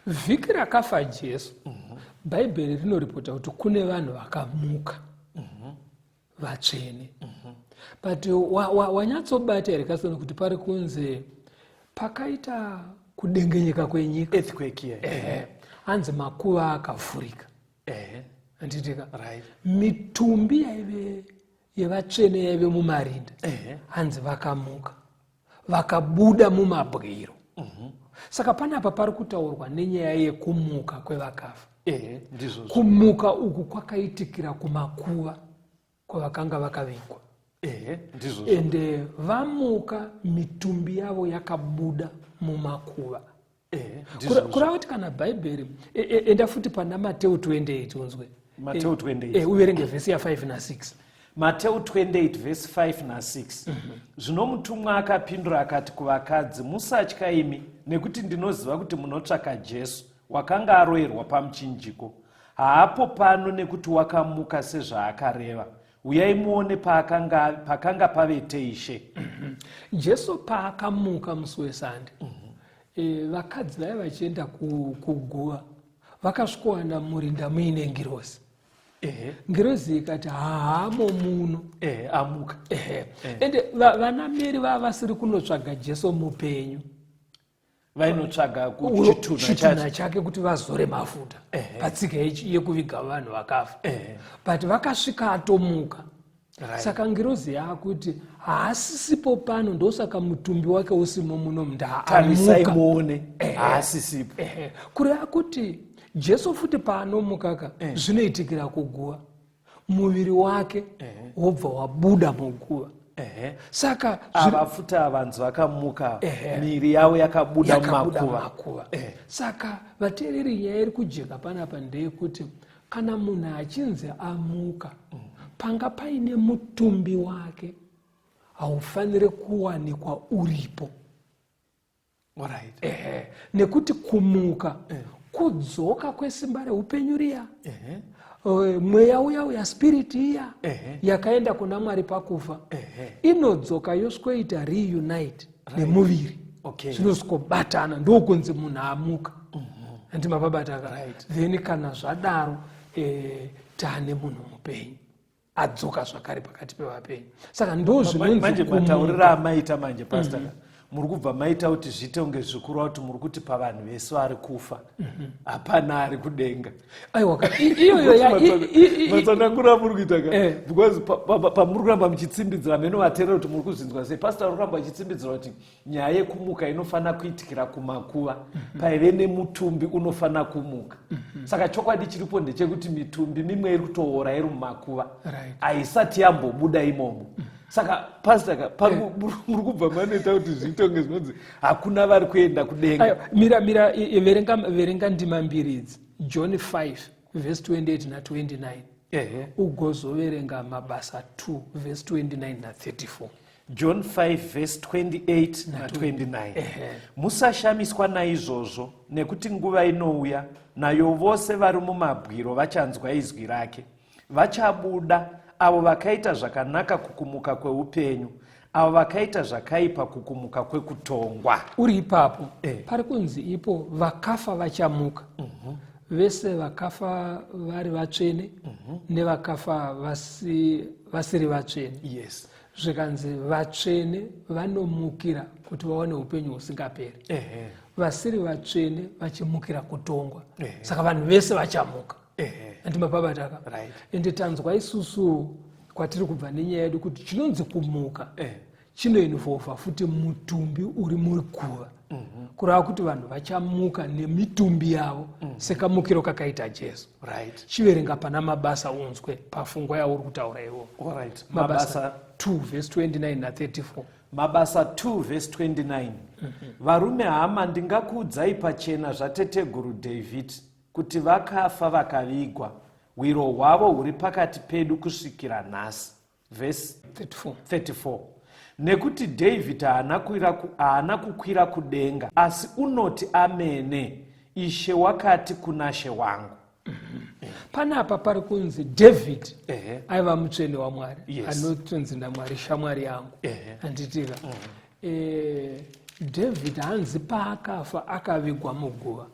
vhiki rakafa Jesu, Bhaibheri rinoripota kuti kune vanhu vakamuka vatsvene. But wanyatsobata here, Kasoni, kuti pari kunze pakaita kudengenyeka kwenyika? Earthquake, yeah. Ehe. Hanzi makuva akavhurika. Handitika? Right. Mitumbi yaive yevatsvene yaive mumarinda, hanzi vakamuka, vakabuda mumabwiro. Saka panapa pari kutaurwa nenyaya yekumuka kwevakafa. Ehe, ndizvozvo. Kumuka uku kwakaitikira kumakuva kwavakanga vakavigwa. Ehe, ndizvozvo. Ende vamuka, mitumbi yavo yakabuda mumakuva. Ndizvozvo. Kureva kuti kana Bhaibheri enda futi pana Mateu 28 unzwe. Mateu 28. Uverenge vhesi ya5 na6. Mateu 28 vhesi 5 na6. Zvino mutumwa akapindura akati kuvakadzi, "Musatya imi, nekuti ndinoziva kuti munotsvaka Jesu wakanga aroverwa pamuchinjiko. Haapo pano, nekuti wakamuka sezvaakareva. Uyai muone pakanga pavete Ishe." Jesu paakamuka musi weSande, vakadzi vaiva vachienda kuguva vakasvikowana murinda muine ngirozi. Ngirozi ikati, "Haamo muno." Ehe, amuka. Ehe. Ende vana Mary vava vasiri kunotsvaga Jesu mupenyu. Vainotsvaga chitunha chake kuti vazore mafuta patsika yekuviga vanhu vakafa, but vakasvika atomuka. Saka ngirozi yaakuti haasisipo pano, ndosaka mutumbi wake usimo muno. Tarisai muone, haasisipo. Kureva kuti Jesu futi paanomuka zvinoitikira kuguva, muviri wake wobva wabuda muguva. Saka ava futi avanzi vakamuka, miri yavo yakabuda mumakuva. Saka vateereri, nyaya iri kujeka panapa ndeyekuti kana munhu achinzi amuka, panga paine mutumbi wake haufaniri kuwanikwa uripo. Ehe, nekuti kumuka kudzoka kwesimba reupenyu riya, mweya uya uya, spirit iya yakaenda kuna Mwari pakufa, inodzoka yoswoita reunite nemuviri. Zvinosikobatana, ndokunzi munhu amuka. Handiti mapabataka? Right. Then kana zvadaro, taane munhu mupenyu adzoka zvakare pakati pevapenyu. Saka ndo zvinonzi Manje kumuka. Matauriro amaita manje, pastor, muri kubva maita kuti zviite kunge zvikuru, kuti muri kuti pavanhu vese vari kufa hapana ari kudenga. Aiwa, iyoyo Matsananguro amuri kuita ka, because pamuri kuramba muchitsimbidzira meno, vateerera kuti muri kuzvinzwa sei. Pastor uri kuramba achitsimbidzira kuti nyaya yekumuka inofanira kuitikira kumakuva, paive nemutumbi unofanira kumuka. Saka chokwadi chiripo ndechekuti mitumbi mimwe iri kutoora iri mumakuva, haisati yambobuda imomo. Saka pastor ka, muri kubva manoita kuti zviite kunge zvinonzi hakuna vari kuenda kudenga. Aiwa, mira mira, verenga verenga ndima mbiri idzi, John 5 verse 28 na29, ugozoverenga Mabasa 2 verse 29 na34. John 5 verse 28 na29. Musashamiswa naizvozvo, nekuti nguva inouya nayo vose vari mumabwiro vachanzwa izwi rake, vachabuda, avo vakaita zvakanaka kukumuka kweupenyu, avo vakaita zvakaipa kukumuka kwekutongwa. Uri ipapo, pari kunzi ipo vakafa vachamuka vese, vakafa vari vatsvene nevakafa vasiri vatsvene. Zvikanzi vatsvene vanomukira kuti vawane upenyu husingaperi, vasiri vatsvene vachimukira kutongwa. Saka vanhu vese vachamuka. Handiti mapabataka? Right. Ende tanzwa isusu kwatiri kubva nenyaya yedu kuti chinonzi kumuka chinoinvolva futi mutumbi uri muguva, kureva kuti vanhu vachamuka nemitumbi yavo sekamukiro kakaita Jesu. Chiverenga pana Mabasa unzwe pafungwa yauri kutaura iwo. Alright. Mabasa Mabasa 2 verse 29 na34. Mabasa 2 verse 29. Varume, hama, ndingakuudzai pachena zvateteguru David, kuti vakafa vakavigwa, hwiro hwavo huri pakati pedu kusvikira nhasi. Verse 34. 34. Nekuti David haana kukwira kudenga, asi unoti amene, Ishe wakati kuna She wangu. Panapa pari kunzi David aiva mutsvene waMwari, anotonzi naMwari shamwari yangu. Handitika? David hanzi paakafa akavigwa muguva,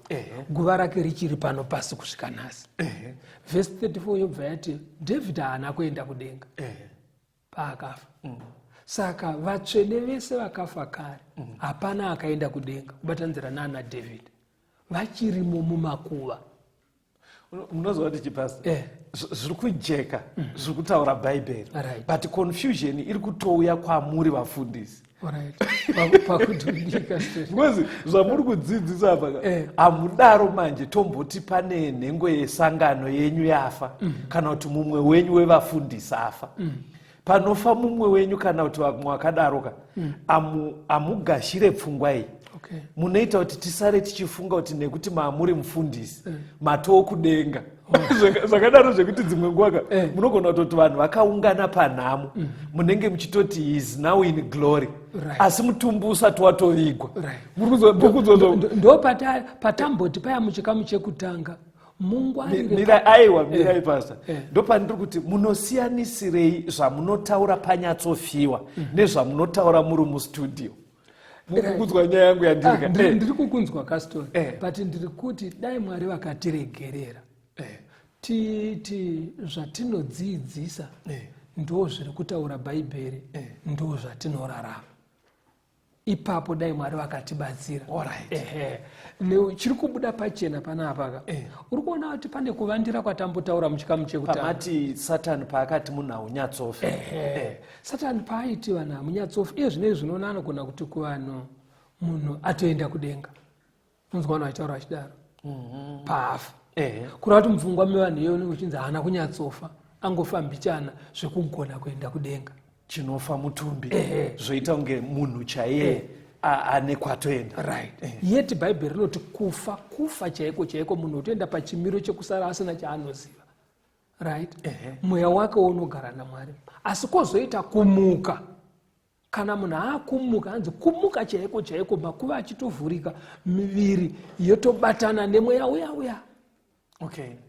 guva rake richiri pano pasi kusvika nhasi. Vhesi 34 yobva yati David haana kuenda kudenga paakafa. Saka vatsvene vese vakafa kare, hapana akaenda kudenga, kubatanidzira naana David, vachirimo mumakuva. Munoziva kuti chipastor, zviri kujeka zviri kutaura Bhaibheri, but confusion iri kutouya kwamuri vafundisi. Alright. Pakutodika straight. Because zvamuri kudzidzisa apa ka, hamudaro. Manje tomboti pane nhengo yesangano yenyu yafa, kana kuti mumwe wenyu wevafundisi afa. Panofa mumwe wenyu kana kuti vamwe vakadaro ka, hamugashire pfungwa iyi. Munoita kuti tisare tichifunga kuti nekuti maamuri mufundisi matoo kudenga. Zvakadaro zvekuti dzimwe nguva ka, munogona kutoti vanhu vakaungana panhamo, munenge muchitoti he is now in glory, asi mutumbi usati watovigwa. Muri kunzwa Ndo patamboti paya muchikamu chekutanga, mungwarire. Mira, aiwa, mirai pastor. Ndopandiri kuti munosiyanisirei zvamunotaura panyatsofiwa nezvamunotaura muri mustudio? Muri kunzwa nyaya yangu yandirika? Ah, ndiri kukunzwa kastori, but ndiri kuti dai Mwari vakatiregerera, titi zvatinodzidzisa ndo zviri kutaura Bhaibheri, ndo zvatinorarama. Ipapo dai Mwari vakatibatsira. Alright. Ehe. Chiri kubuda pachena panapa ka, uri kuona kuti pane kuvandira kwatambotaura muchikamu chekutanga. Pamati Satani paakati munhu haunyatsofe. Ehe. Satani paaiti vanhu hamunyatsofi, iye zvinezvi zvinoona anogona kuti kuvanhu munhu atoenda kudenga. Unonzwa vanhu vachitaura vachidaro paafa. Kureva kuti mupfungwa mevanhu iyoyo unenge uchinzi haana kunyatsofa, angofa mbichana zvekugona kuenda kudenga. Chinofa mutumbi zvoita kunge munhu chaiye ane kwatoenda. Right. Yet Bhaibheri rinoti kufa, kufa chaiko chaiko, munhu otoenda pachimiro chekusara asina chaanoziva. Right? Mweya wake unogara naMwari. Asi kwozoita kumuka. Kana munhu akumuka, hanzi kumuka chaiko chaiko, makuva achitovhurika, miviri yotobatana nemweya uya uya.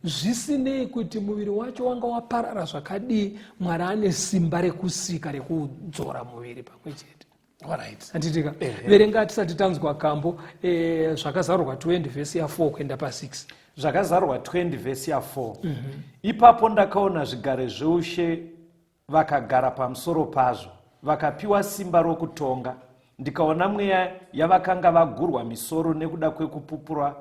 Zvisinei kuti muviri wacho wanga waparara zvakadii, Mwari ane simba rekusika rekudzora muviri pamwe chete. Handitika? Verenga tisati tanzwa kambo, Zvakazarurwa 20 vhesi ya 4 kuenda pa 6. Zvakazarurwa 20 vhesi ya 4. Ipapo ndakaona zvigare zveushe, vakagara pamusoro pazvo, vakapiwa simba rokutonga. Ndikaona mweya yavakanga vagurwa misoro nekuda kwekupupura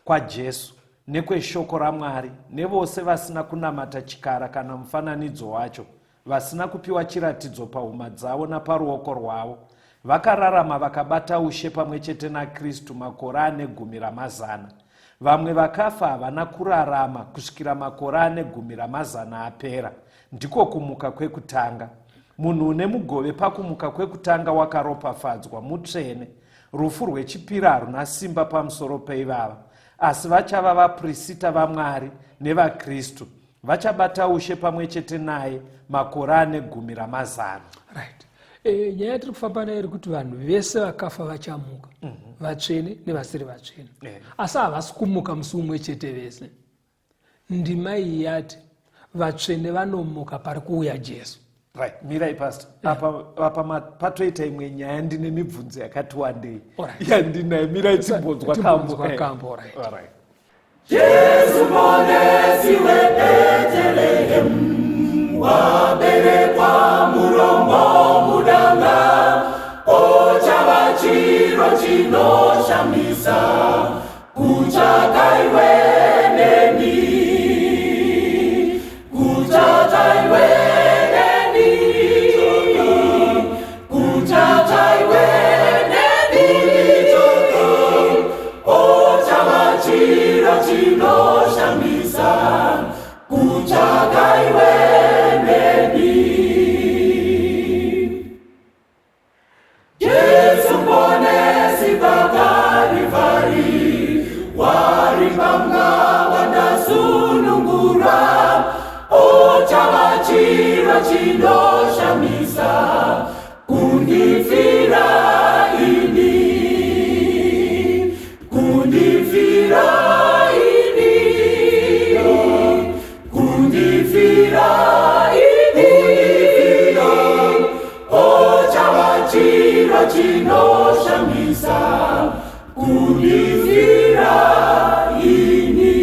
kwaJesu nekweshoko raMwari, nevose vasina kunamata chikara kana mufananidzo wacho, vasina kupiwa chiratidzo pahuma dzavo naparuoko rwavo. Vakararama vakabata ushe pamwe chete naKristu makore ane gumi ramazana. Vamwe vakafa havana kurarama kusvikira makore ane gumi ramazana apera. Ndiko kumuka kwekutanga. Munhu une mugove pakumuka kwekutanga wakaropafadzwa, mutsvene. Rufu rwechipiri haruna simba pamusoro peivava, asi vachava vaprisita vaMwari nevaKristu, vachabata ushe pamwe chete naye makore ane gumi ramazana. Right. Nyaya yatiri kufamba nayo iri kuti vanhu vese vakafa vachamuka, vatsvene nevasiri vatsvene. Asi havasi kumuka musi umwe chete vese. Ndima iyi yati vatsvene vanomuka pari kuuya Jesu. Right, mirai pastor. Apa patoita imwe nyaya, ndine mibvunzo yakati wandei yandinayo. Mirai timbonzwa kambo. Timbonzwa kambo, right. Alright. Jesu Ponesi weBethlehem, waberekwa murombo mudanga, ochava chiro chinoshamisa, kutsvaka iwe neni, kutsvaka iwe neni, kutsvaka iwe neni, ochava chiro chinoshamisa, kutsvaka iwe neni. Jesu Ponesi paKarivari, waripanga wandasunungura, ochava chiro chinoshamisa, kundifira ini, kundifira ini, kundifira ini, ochava chiro chinoshamisa, kundifira ini.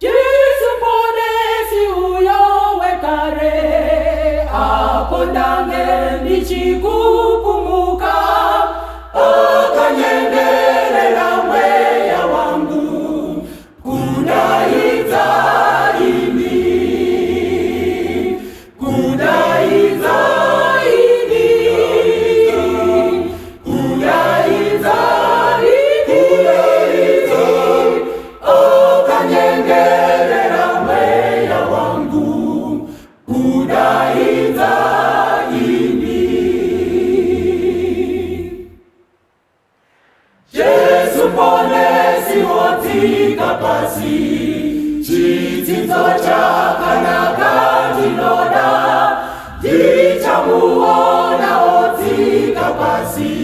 Jesu Ponesi uyo wekare, apo ndange ndichikupumuka, akanyengerera mweya wangu, kudaidza ini, kudaidza ini, kudaidza ini, akanyengerera mweya wangu, kudaidza ini. Jesu Ponesi wotsika pasi, chidzidzo chakanaka ndinoda, ndichamuona otsika pasi,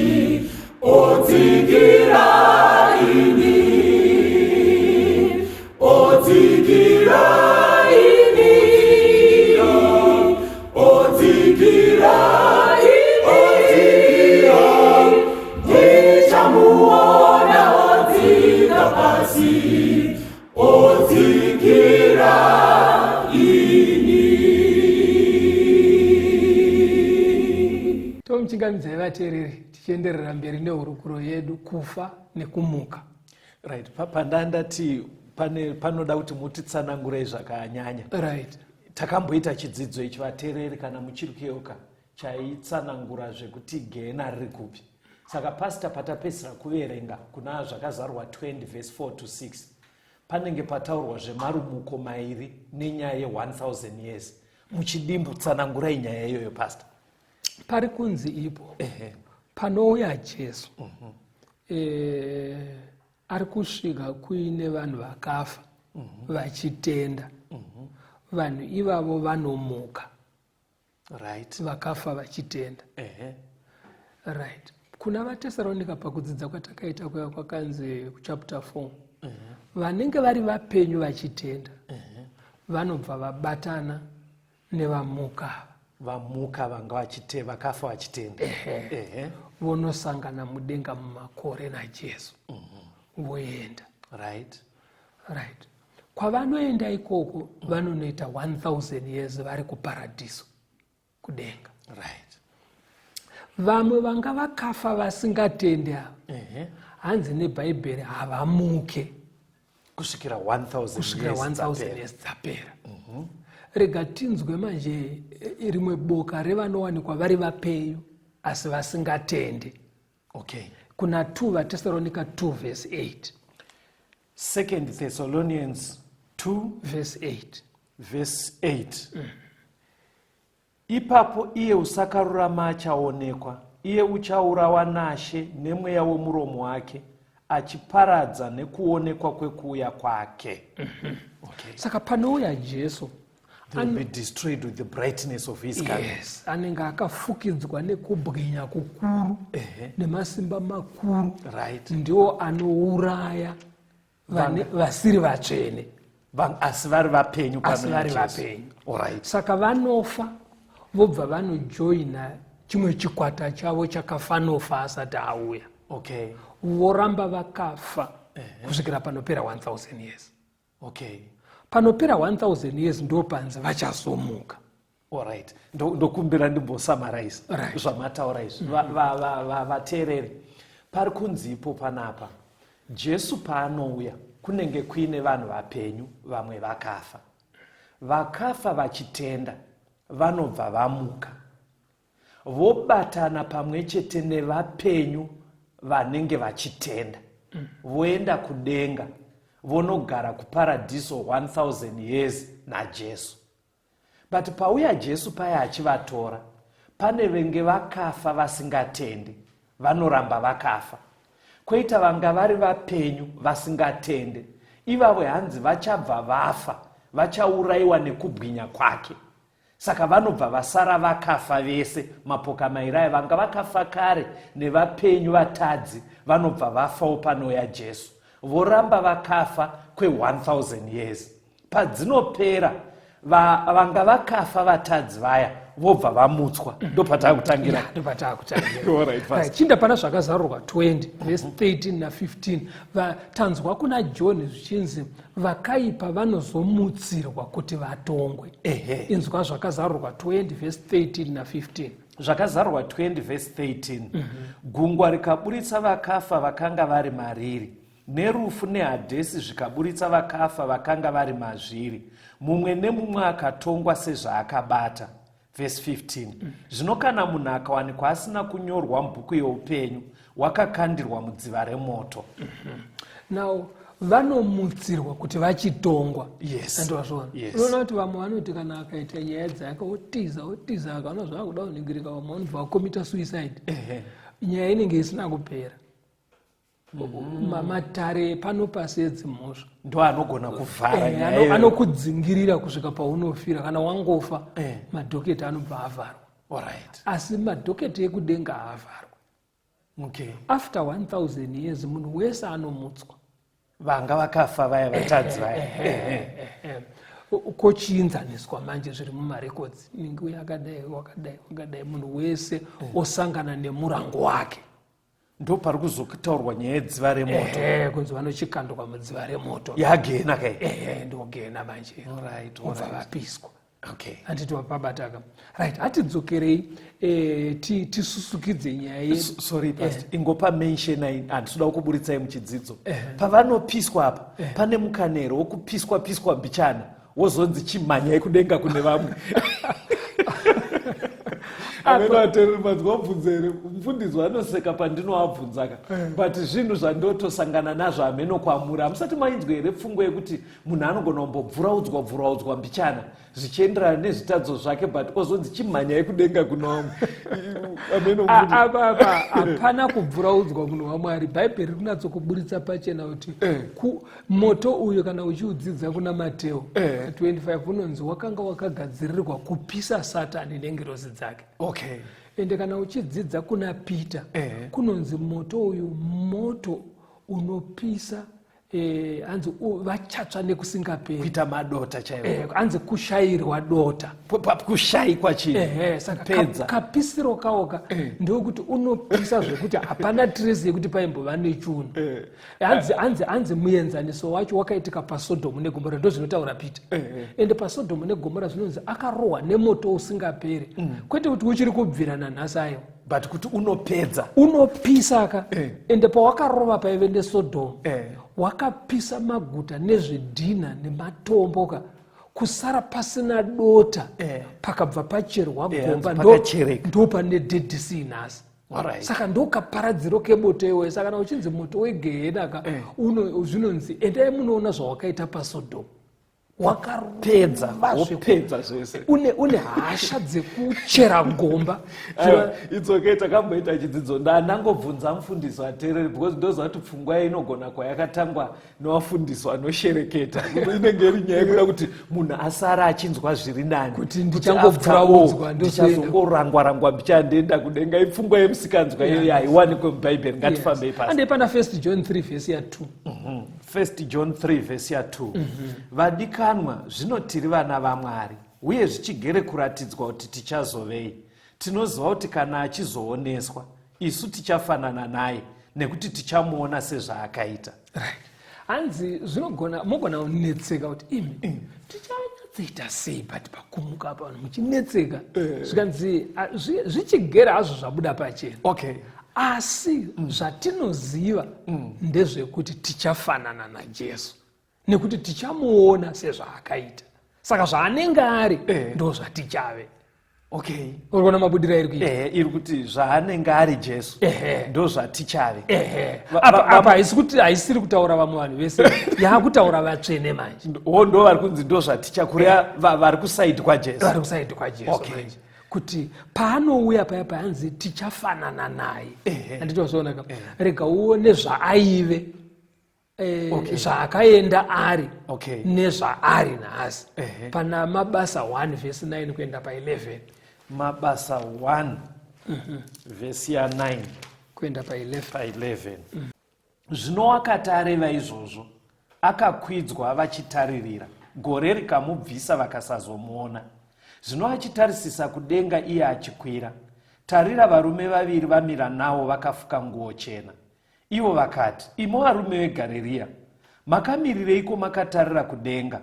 otsikira ini, otsikira ini, otsikira ini, ndichamuona otsika pasi, otsikira ini. Tinomuchingamidzai vateereri tichienderera mberi nehurukuro yedu, kufa nekumuka. Right, pandandati pane panoda kuti mutitsanangurei zvakanyanya. Takamboita chidzidzo ichi, vateereri, kana muchiri kuyeuka, chaitsanangura zvekuti gehena riri kupi. Saka pastor, patapedzisira kuverenga kuna Zvakazarurwa 20 verse 4 to 6, panenge pataurwa zvemarumuko mairi nenyaya ye1000 years. Muchidimbu, tsanangurai nyaya iyoyo, pastor. Pari kunzi ipo panouya Jesu, ari kusvika kuine vanhu vakafa vachitenda. Vanhu ivavo vanomuka. Vakafa vachitenda. Right, kuna vaTesaronika, pakudzidza kwatakaita kuya kwakanzi kuchapter 4, vanenge vari vapenyu vachitenda vanobva vabatana nevamuka ava. Vamuka vanga vakafa vachitenda. Vonosangana mudenga mumakore naJesu, voenda. Right, kwavanoenda ikoko vanonoita 1000 years vari kuparadhiso kudenga. Vamwe vanga vakafa vasingatendi ava, hanzi neBhaibheri havamuke kusvikira 1000 kusvikira years 1000 dzapera. years dzapera. Rega tinzwe manje rimwe boka revanowanikwa vari vapenyu asi vasingatendi. Kuna 2 vaTesaronika 2 verse 8. Second Thessalonians 2 verse 8. Verse 8. Ipapo iye usakarurama achaonekwa, iye uchaurawa naShe nemweya womuromo wake, achiparadza nekuonekwa kwekuuya kwake. Okay. Saka panouya Jesu, They will be destroyed with the brightness of his coming. Yes, anenge akafukidzwa nekubwinya kukuru nemasimba makuru. Ndiwo anouraya vasiri vatsvene. Asi vari vapenyu asi panouya vari Jesu. Vapenyu. Saka vanofa, vobva vanojoina chimwe chikwata chavo chakafanofa asati auya. Voramba vakafa kusvikira panopera 1000 years. Panopera 1000 years ndo panzi vachazomuka. Alright, ndokumbira ndimbosummarize zvamataura izvi. Vateereri, pari kunzi ipo panapa, Jesu paanouya kunenge kuine vanhu vapenyu, vamwe vakafa. Vakafa vachitenda vanobva vamuka, vobatana pamwe chete nevapenyu vanenge vachitenda, voenda kudenga, vonogara kuparadhiso 1000 years naJesu. But pauya Jesu paya achivatora, pane venge vakafa vasingatendi, vanoramba vakafa, kwoita vanga vari vapenyu vasingatende. Ivavo hanzi vachabva vafa, vachaurayiwa nekubwinya kwake. Saka vanobva vasara vakafa vese, mapoka mairi aya, vanga vakafa kare nevapenyu vatadzi, vanobva vafawo panouya Jesu, voramba vakafa kwe1000 years. Padzinopera, vanga vakafa vatadzi vaya vobva vamutswa. Ndopataakutangira. Ndopataakutangira. Alright, fast. Right, chinda pana Zvakazarurwa 20 verse 13 na15. Tanzwa kuna John zvichinzi vakaipa vanozomutsirwa kuti vatongwe. Inzwa Zvakazarurwa 20 verse 13 na15. Zvakazarurwa 20 verse 13. Gungwa rikaburitsa vakafa vakanga vari mariri, nerufu nehadhesi zvikaburitsa vakafa vakanga vari mazviri, mumwe nemumwe akatongwa sezvaakabata. Vhesi 15. Zvino kana munhu akawanikwa asina kunyorwa mubhuku youpenyu, wakakandirwa mudziva remoto. Now vanomutsirwa kuti vachitongwa. Andowazviona? Yes. Unoona kuti vamwe vanoti kana akaita nyaya dzake, otiza, otiza, akaona zvaakuda kuningirika, vamwe vanobva vacommita suicide. Nyaya inenge isina kupera. Matare pano pasi edzimhosva ndo anogona kuvhara nyaya iyoyo. Anokudzingirira kusvika paunofira. Kana wangofa, madhoketi anobva avharwa. Asi madhoketi ekudenga haavharwa. After 1000 years munhu wese anomutswa. Vanga vakafa vaya, vatadzi vaya. Kochiinzaniswa manje zviri mumarekodzi, ningi uyu akadai, wakadai, wakadai, munhu wese osangana nemurango wake. Ndo pari kuzotaurwa nyaya yedziva remoto. Ehe, kunzi vanochikandwa mudziva remoto. Yagena kai. Ehe, ndogena manje. Ubva vapiswa. Okay. Handiti wapabataka? Right, hatidzokerei, tisusukidze nyaya yedu. Sorry, pastor, ingopa mention, handisi kuburitsai muchidzidzo. Pavanopiswa apa, pane mukanero wokupiswa piswa mbichana, wozonzi chimhanyai kudenga kune vamwe. Amene vateereri, manzwa bvunzo here? Mufundisi vanoseka pandinoabvunzaka, but zvinhu zvandotosangana nazvo. Hameno kwamuri, hamusati mainzwa here pfungwa yekuti munhu anogona kumbobvuraudzwa bvuraudzwa mbichana zvichienderana nezvitadzo zvake, but ozonzi chimhanyai kudenga kuna vamwe? Ameno. Apa apa hapana kubvuraudzwa, munhu waMwari. Bhaibheri riri kunyatsokuburitsa pachena kuti moto uyu, kana uchiudzidza kuna Mateo 25, unonzi wakanga wakagadzirirwa kupisa Satani nengirozi dzake. Ende kana uchidzidza kuna Peter, kunonzi moto uyu moto unopisa, hanzi vachatsva nekusingaperi. Kuita madota chaiwo. Hanzi kushayirwa dota. Kushayikwa chinhu. Ehe, saka Kupedza. Kapisiro kawoka ndokuti unopisa zvekuti hapana trace yekuti paimbova nechunhu. Hanzi muenzaniso wacho wakaitika paSodhomu neGomora, ndo zvinotaura Peter. Ende paSodhomu neGomora zvinonzi akarohwa nemoto usingaperi, kwete kuti uchiri kubvira nanhasi, aiwa. But kuti unopedza. Unopisa ka. Ende pawakarova paive neSodhomu, wakapisa maguta nezvidhina nematombo ka, kusara pasina dota. Pakabva pacherwa gomba. Hanzi pakachereka. Ndo pane Dead Sea nhasi. Saka ndokaparadziro kemoto iwoyo. Saka kana uchinzi moto wegehena ka, zvinonzi endai munoona zvawakaita paSodhomu. Pedza. Wakarova. Wopedza zvese. Une hasha dzekuchera gomba. Aiwa, it's okay, takamboita chidzidzo. Ndanangobvunza mufundisi ateereri because ndoziva kuti pfungwa inogona kwayakatangwa nevafundisi vanoshereketa. Inenge iri nyaya yekuda kuti munhu asara achinzwa zviri nani. Kuti ndichangobvuraudzwa, after all, ndichazongorangwa-rangwa ndichandienda kudenga. Ipfungwa yemusikanzwa iyoyo, haiwanikwe muBhaibheri. Ngatifambei pasi. Ande pana 1 John 3 vhesi ya2. 1 John 3 vhesi ya2: Vadikanwa, zvino tiri vana vaMwari, uye zvichigere kuratidzwa kuti tichazovei. Tinoziva kuti kana achizooneswa, isu tichafanana naye, nekuti tichamuona sezvaakaita. Right, hanzi zvinogona, mogona kunetseka kuti imi tichanyatsoita sei, but pakumuka apa vanhu muchinetseka, zvikanzi zvichigera hazvo zvabuda pachena, asi zvatinoziva ndezvekuti tichafanana naJesu, nekuti tichamuona sezvaakaita. Saka zvaanenge ari, ndo zvatichave. Uri kuona mabudiro airi kuita? Iri kuti zvaanenge ari Jesu, ndo zvatichave. Apa haisi kuti, haisiri kutaura vamwe vanhu vese, yaakutaura vatsvene manje. Wo ndo vari kunzi ndo zvatichakureva, vari kuside kwaJesu. Vari kuside kwaJesu manje, kuti paanouya paya, paanzi tichafanana naye. Handiti ka? Rega uone zvaaive, zvaakaenda ari nezvaari nhasi. Pana Mabasa 1 vhesi 9 kuenda pa11. Mabasa 1 vhesi ya9 kuenda pa11. Pa11. Zvino wakati areva izvozvo, akakwidzwa vachitaririra, gore rikamubvisa, vakasazomuona. Zvino achitarisisa kudenga iye achikwira, tarira, varume vaviri vamira navo vakafuka nguo chena. Ivo vakati, "Imo varume veGareriya, makamirireiko makatarira kudenga?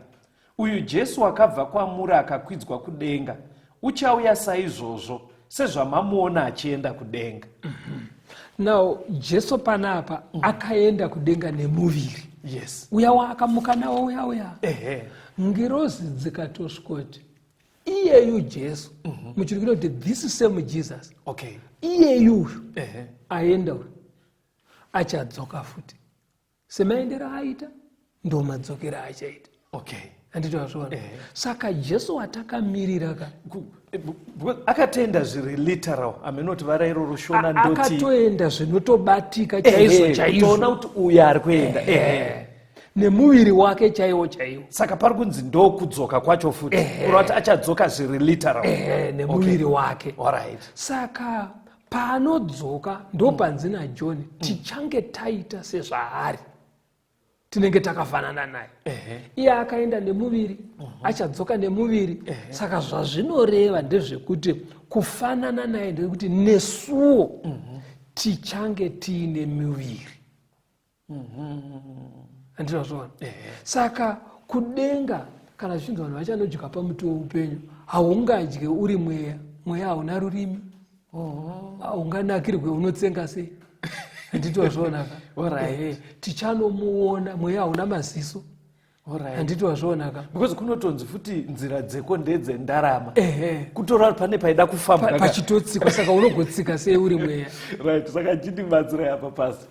Uyu Jesu wakabva kwamuri akakwidzwa kudenga uchauya saizvozvo sezvamamuona achienda kudenga." Now Jesu panapa akaenda kudenga nemuviri uya waakamuka nawo uya uya. Ngirozi dzikatosvikoti iyeyu Jesu, muchiri kuti this same Jesus, iyeyu uyu aenda uyu achadzoka futi. Semaendero aaita, ndo madzokero aachaita. Handiti wazviona? Saka Jesu watakamirira ka, Because akatenda zviri literal, amenoti vara iroro Shona ndoti. Akatoenda zvinotobatika chaizvo chaizvo. Kutoona kuti uyu ari kuenda. Nemuviri wake chaiwo chaiwo. Saka pari kunzi ndokudzoka kwacho futi, kureva kuti achadzoka zviri literal. Ehe, nemuviri wake. Saka paanodzoka, ndopanzi naJohn tichange taita sezvaari, tinenge takafanana naye. Iye akaenda nemuviri, achadzoka nemuviri. Saka zvazvinoreva ndezvekuti kufanana naye ndekuti nesuwo tichange tiine muviri. Handinazvona? Saka kudenga Kana zvichinzi vanhu vachanodya pamuti weupenyu, haungadye uri mweya. Mweya hauna rurimi, haunganakirwe, unotsenga sei? Handiti wazvionaka? Alright. Tichanomuona. Mweya hauna maziso. Handiti wazvionaka? Because kunotonzi futi nzira dzeko ndedzendarama. Kutora pane paida kufamba. Pachitotsikwa, saka unogotsika sei uri mweya? Right, saka chindibatsirai apa pasi.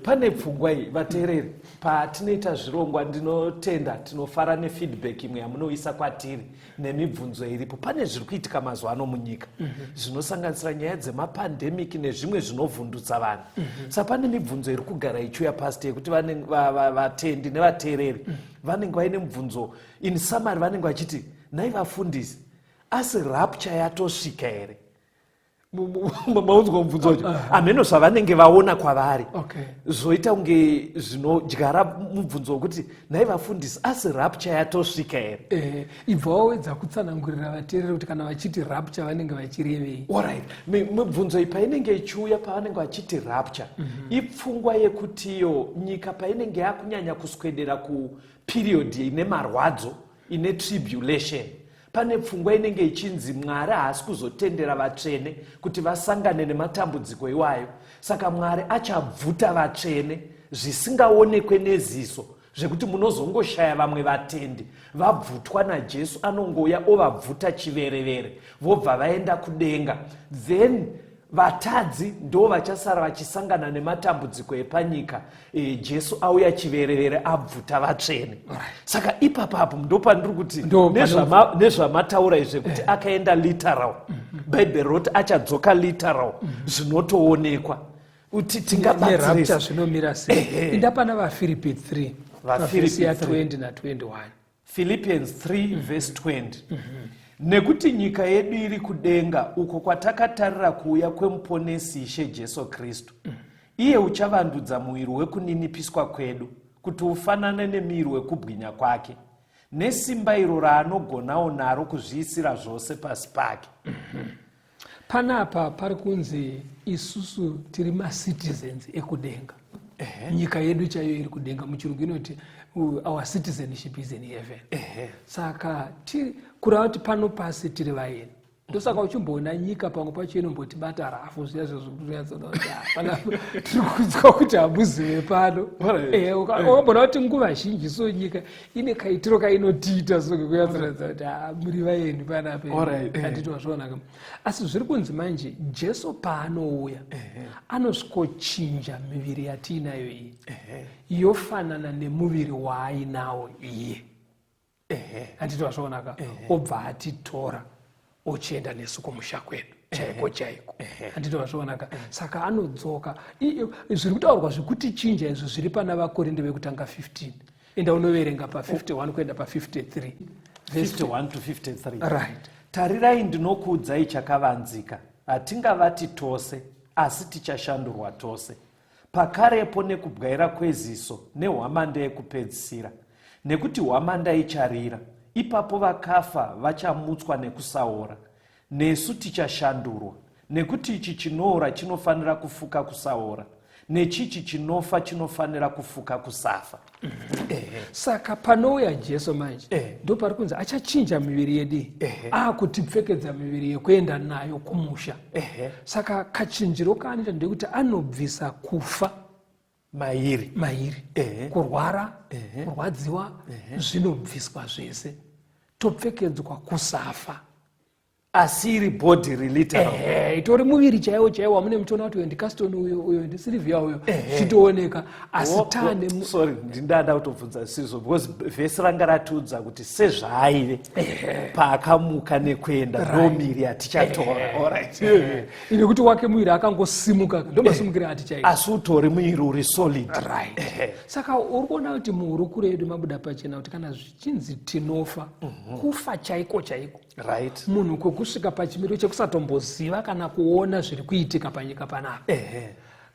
Pane pfungwa iyi, vateereri, patinoita zvirongwa ndinotenda, tinofara nefeedback imwe yamunoisa kwatiri nemibvunzo iripo. Pane zviri kuitika mazuva ano munyika zvinosanganisira nyaya dzemapandemic nezvimwe zvinovhundutsa vanhu. Saka pane mibvunzo iri kugara ichiuya, past, yekuti vatendi nevateereri vanenge vaine mubvunzo. In summary, vanenge vachiti, "Nhai vafundisi, asi rapture yatosvika here?" Maunzwa mubvunzo wacho? Hameno zvavanenge vaona kwavari zvoita kunge zvinodyara mubvunzo wekuti, "Nhai vafundisi, asi rapture yatosvika here?" Ibva wawedza kutsanangurira vateereri kuti kana vachiti rapture vanenge vachirevei. Alright, mibvunzo iyi painenge ichiuya, pavanenge vachiti rapture, ipfungwa yekutiyo nyika painenge yakunyanya kuswedera kuperiod ine marwadzo, ine tribulation, pane pfungwa inenge ichinzi Mwari haasi kuzotendera vatsvene kuti vasangane nematambudziko iwayo. Saka Mwari achabvuta vatsvene zvisingaonekwe neziso, zvekuti munozongoshaya vamwe vatendi vabvutwa naJesu. Anongouya ovabvuta chiverevere, vobva vaenda kudenga. Then vatadzi ndo vachasara vachisangana nematambudziko epanyika. Jesu auya chiverevere abvuta vatsvene. Saka ipapapo ndo pandiri kuti nezvamataura izvi zvekuti akaenda literal, Bhaibheri roti achadzoka literal, zvinotoonekwa kuti Nerapture tingabatsirisa. Zvinomira sei? Inda pana vaFiripi 3, VaFiripi pavhesi ya 3. 20 na21. Philippians 3 verse 20: "Nekuti nyika yedu iri kudenga, uko kwatakatarira kuuya kweMuponesi Ishe Jesu Kristu. Iye uchavandudza muviri wekuninipiswa kwedu kuti ufanane nemuviri wekubwinya kwake, nesimba iro raanogonawo naro kuzviisira zvose pasi pake." Panapa pari kunzi isusu tiri macitizens ekudenga. Nyika yedu chaiyo iri kudenga. Muchirungu inoti our citizenship is in heaven. Saka kureva kuti pano pasi tiri vaeni. Ndosaka uchimboona nyika pamwe pacho inombotibata rafu zviya zvezvekunyatsoona kuti, "Ah, panapa tiri kunzwa kuti hamuzive pano." Ukamboona kuti nguva zhinji so nyika ine kaitiro kainotiita so kekunyatsoratidza kuti, "Ah, muri vaeni panapa." Handiti wazvionaka? Asi zviri kunzi manje Jesu paanouya anosvikochinja miviri yatiinayo iyi, yofanana nemuviri waainawo iye. Handiti wazvionaka? Obva atitora, ochienda nesu kumusha kwedu chaiko chaiko. Handiti wazvionaka? Saka anodzoka. Zviri kutaurwa zvekuti chinja izvo zviri pana Vakorinde vekutanga 15. Enda unoverenga pa51 kuenda pa53. 51 to 53. Right. "Tarirai, ndinokuudzai chakavanzika: hatingavati tose, asi tichashandurwa tose, pakarepo, nekubwaira kweziso, nehwamanda yekupedzisira. Nekuti hwamanda icharira, ipapo vakafa vachamutswa nekusaora, nesu tichashandurwa. Nekuti ichi chinoora chinofanira kufuka kusaora, nechichi chinofa chinofanira kufuka kusafa." Saka panouya Jesu manje, ndo pari kunzi achachinja miviri yedu, akutipfekedza miviri yekuenda nayo kumusha. Saka kachinjiro kaanoita ndekuti anobvisa kufa mairi. Mairi. Kurwara, kurwadziwa, zvinobviswa zvese, topfekedzwa kusafa. Asi iri body reliteral? Ehe, itori muviri chaiwo chaiwo wamune muchiona kuti uyo ndiCaston, uyo, uyo ndiSilivia, uyo, zvichitooneka. Asi taane Sorry, ndindada kutobvunza sizvo, because vhesi ranga ratiudza kuti sezvaaive paakamuka nekuenda, ndo miri yatichatora. Alright. Nekuti wake muviri akangosimuka, ndo masimukire atichaita. Asi utori muiri uri solid. Right. Saka uri kuona kuti muhurukuro yedu mabuda pachena kuti kana zvichinzi tinofa, kufa chaiko chaiko, munhu kwekusvika pachimiro chekusatomboziva kana kuona zviri kuitika panyika panapa.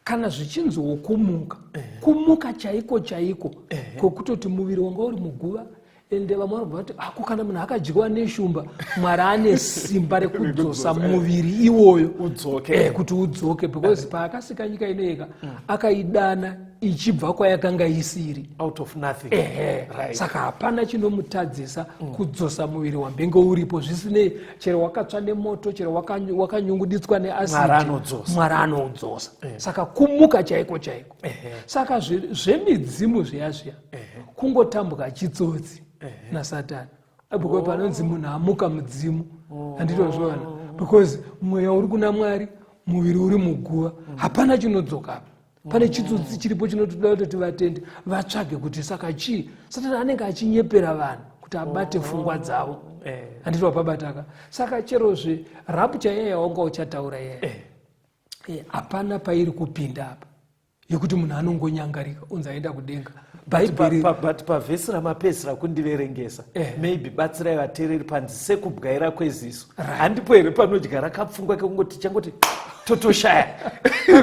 Kana zvichinziwo kumuka, kumuka chaiko chaiko kwekutoti muviri wanga uri muguva. Ende vamwe vanobva vati, "Ako kana munhu akadyiwa neshumba, Mwari ane simba rekudzosa muviri iwoyo Udzoke. Kuti udzoke, because paakasika nyika inoyeka akaidana. ichibva kwayakanga isiri. Out of nothing. Ehe. Right. Saka hapana chinomutadzisa kudzosa muviri wambenge uripo, zvisinei chero wakatsva nemoto, chero wakanyunguditswa neasidi, Mwari anodzosa. Mwari anodzosa. Saka kumuka chaiko chaiko. Saka zvemidzimu zviya zviya kungotambwa chitsotsi naSatani, because panonzi munhu amuka mudzimu, handitozviona, because mweya uri kuna Mwari, muviri uri muguva, hapana chinodzoka apa. Pane chitsotsi chiripo chinotoda kutoti vatende vatsvage kuti saka chii. Satani anenge achinyepera vanhu kuti abate pfungwa dzavo, handiti wapabataka? Saka cherozve rapture iyaya wanga uchataura iyaya, hapana pairi kupinda apa yekuti munhu anongonyangarika unzi aenda kudenga. Bhaibheri But pavhesi ramapedzisira kundiverengesa, maybe batsirai vateereri, panzi sekubwaira kweziso, handipo here panodyara kapfungwa kekungoti changoti totoshaya?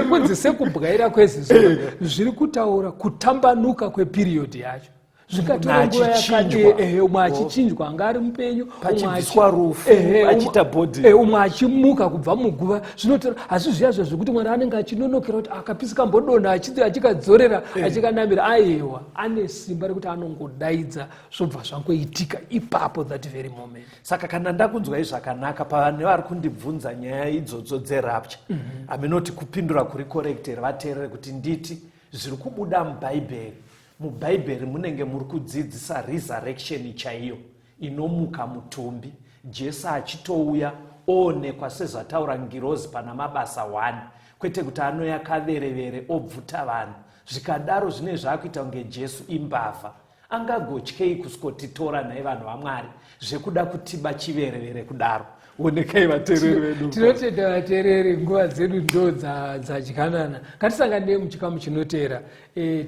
Kunzi sekubwaira kweziso, zviri kutaura kutambanuka kweperiod yacho. Zvikatora Munhu nguva yakati achichinjwa. Ehe, umwe achichinjwa, anga ari mupenyu, umwe Pachibviswa rufu, ehe, achiita body. Umwe achimuka kubva muguva. Zvinotora, asi zviya zva zvekuti Mwari anenge achinonokera kuti akapisi kambodonha, achikadzorera, achikanamira, aiwa, ane simba rekuti anongodaidza, zvobva zvangoitika ipapo, that very moment. Saka kana ndakunzwai zvakanaka, pavane vari kundibvunza nyaya idzodzo dzerapture, haminoti kupindura kuri correct here vateerere, kuti nditi zviri kubuda muBhaibheri, muBhaibheri munenge muri kudzidzisa resurrection chaiyo inomuka mutumbi, Jesu achitouya oonekwa sezvataura ngirozi pana Mabasa 1, kwete kuti anouya kaverevere obvuta vanhu. Zvikadaro zvine zvaakuita kunge Jesu imbavha. Angagotyei kusikotitora nhai vanhu vaMwari, zvekuda kutiba chiverevere kudaro? Onekai vateereri vedu. Tinotenda vateereri, nguva dzedu ndo dzadyanana. Ngatisanganei muchikamu chinoteera.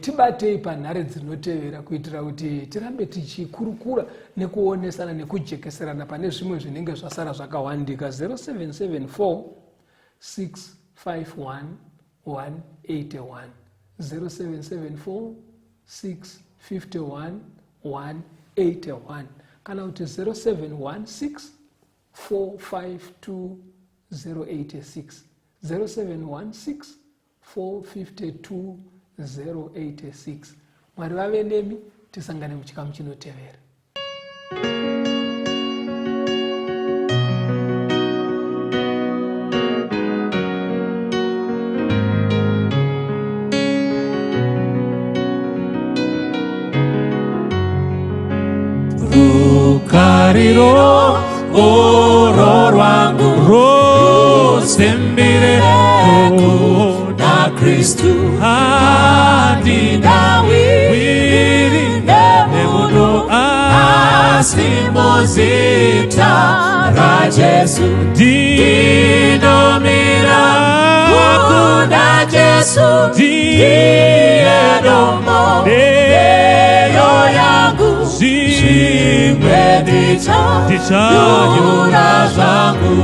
Tibatei panhare dzinotevera kuitira kuti tirambe tichikurukura nekuonesana nekujekeserana pane zvimwe zvinenge zvasara zvakawandika. 0774 651 181, 0774 651 181, kana kuti 0716 452 086, 0716 452 086. Mwari vave nemi, tisangane muchikamu chinotevera. Rukariro oro rwangu rusembire kuna Kristu, handingawiri nemunhu, asi muzita raJesu ndinomira. Kuna Jesu ndiye dombo ndeyo yangu, zvimwe ndichanyura zvangu.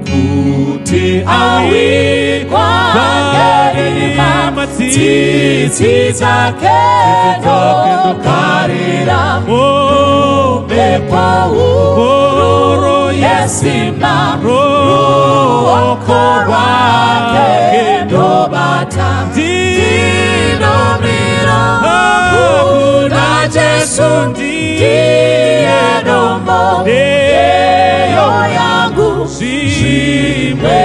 Kuti awikwa ngerima, tsitsi dzake ndokarira, mhepo huru yesimba, ruoko rwake ndobata. Ndinomira kuna Jesu ndiye dombo ndeyo yangu, zvimwe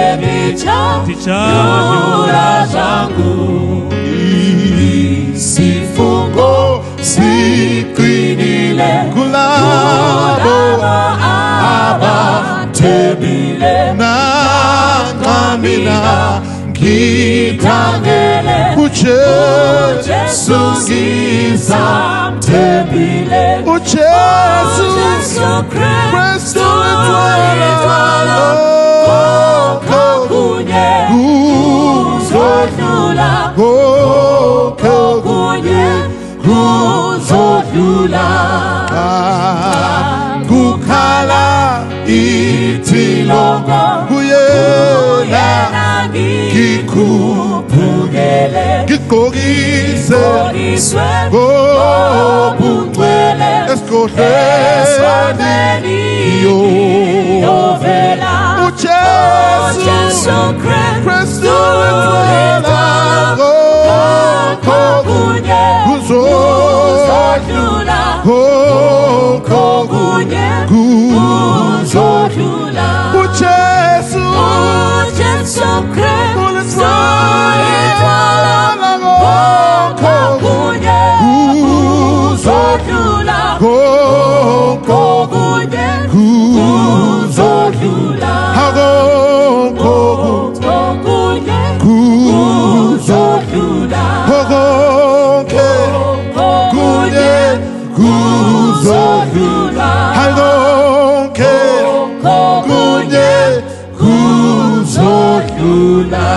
ndichanyura zvangu. Isifungo siqinile kulabo abathembile, nanxa mina ngikhangele uJesu, ngizamthembile uJesu Jesu Kristu Kristu idwala konke kunye kuzodlula, konke kunye kuzodlula. Kukhala icilongo, kuyena yena ngikhuphukele, ngigqokise ngigqokiswe ngobungcwele esigodlweni esigodlweni ngiyovela. uJesu Jesu Kristu Kristu idwala konke. Konke Okunye kuzodlula. kuzodlula. uJesu uJesu Kristu Ulithwala idwala, konke okunye kuzodlula. Konke Okunye kuzodlula. Konke Okunye kuzodlula. kuzodlula. Konke Okunye kuzodlula. kuzodlula. Konke Okunye kuzodlula.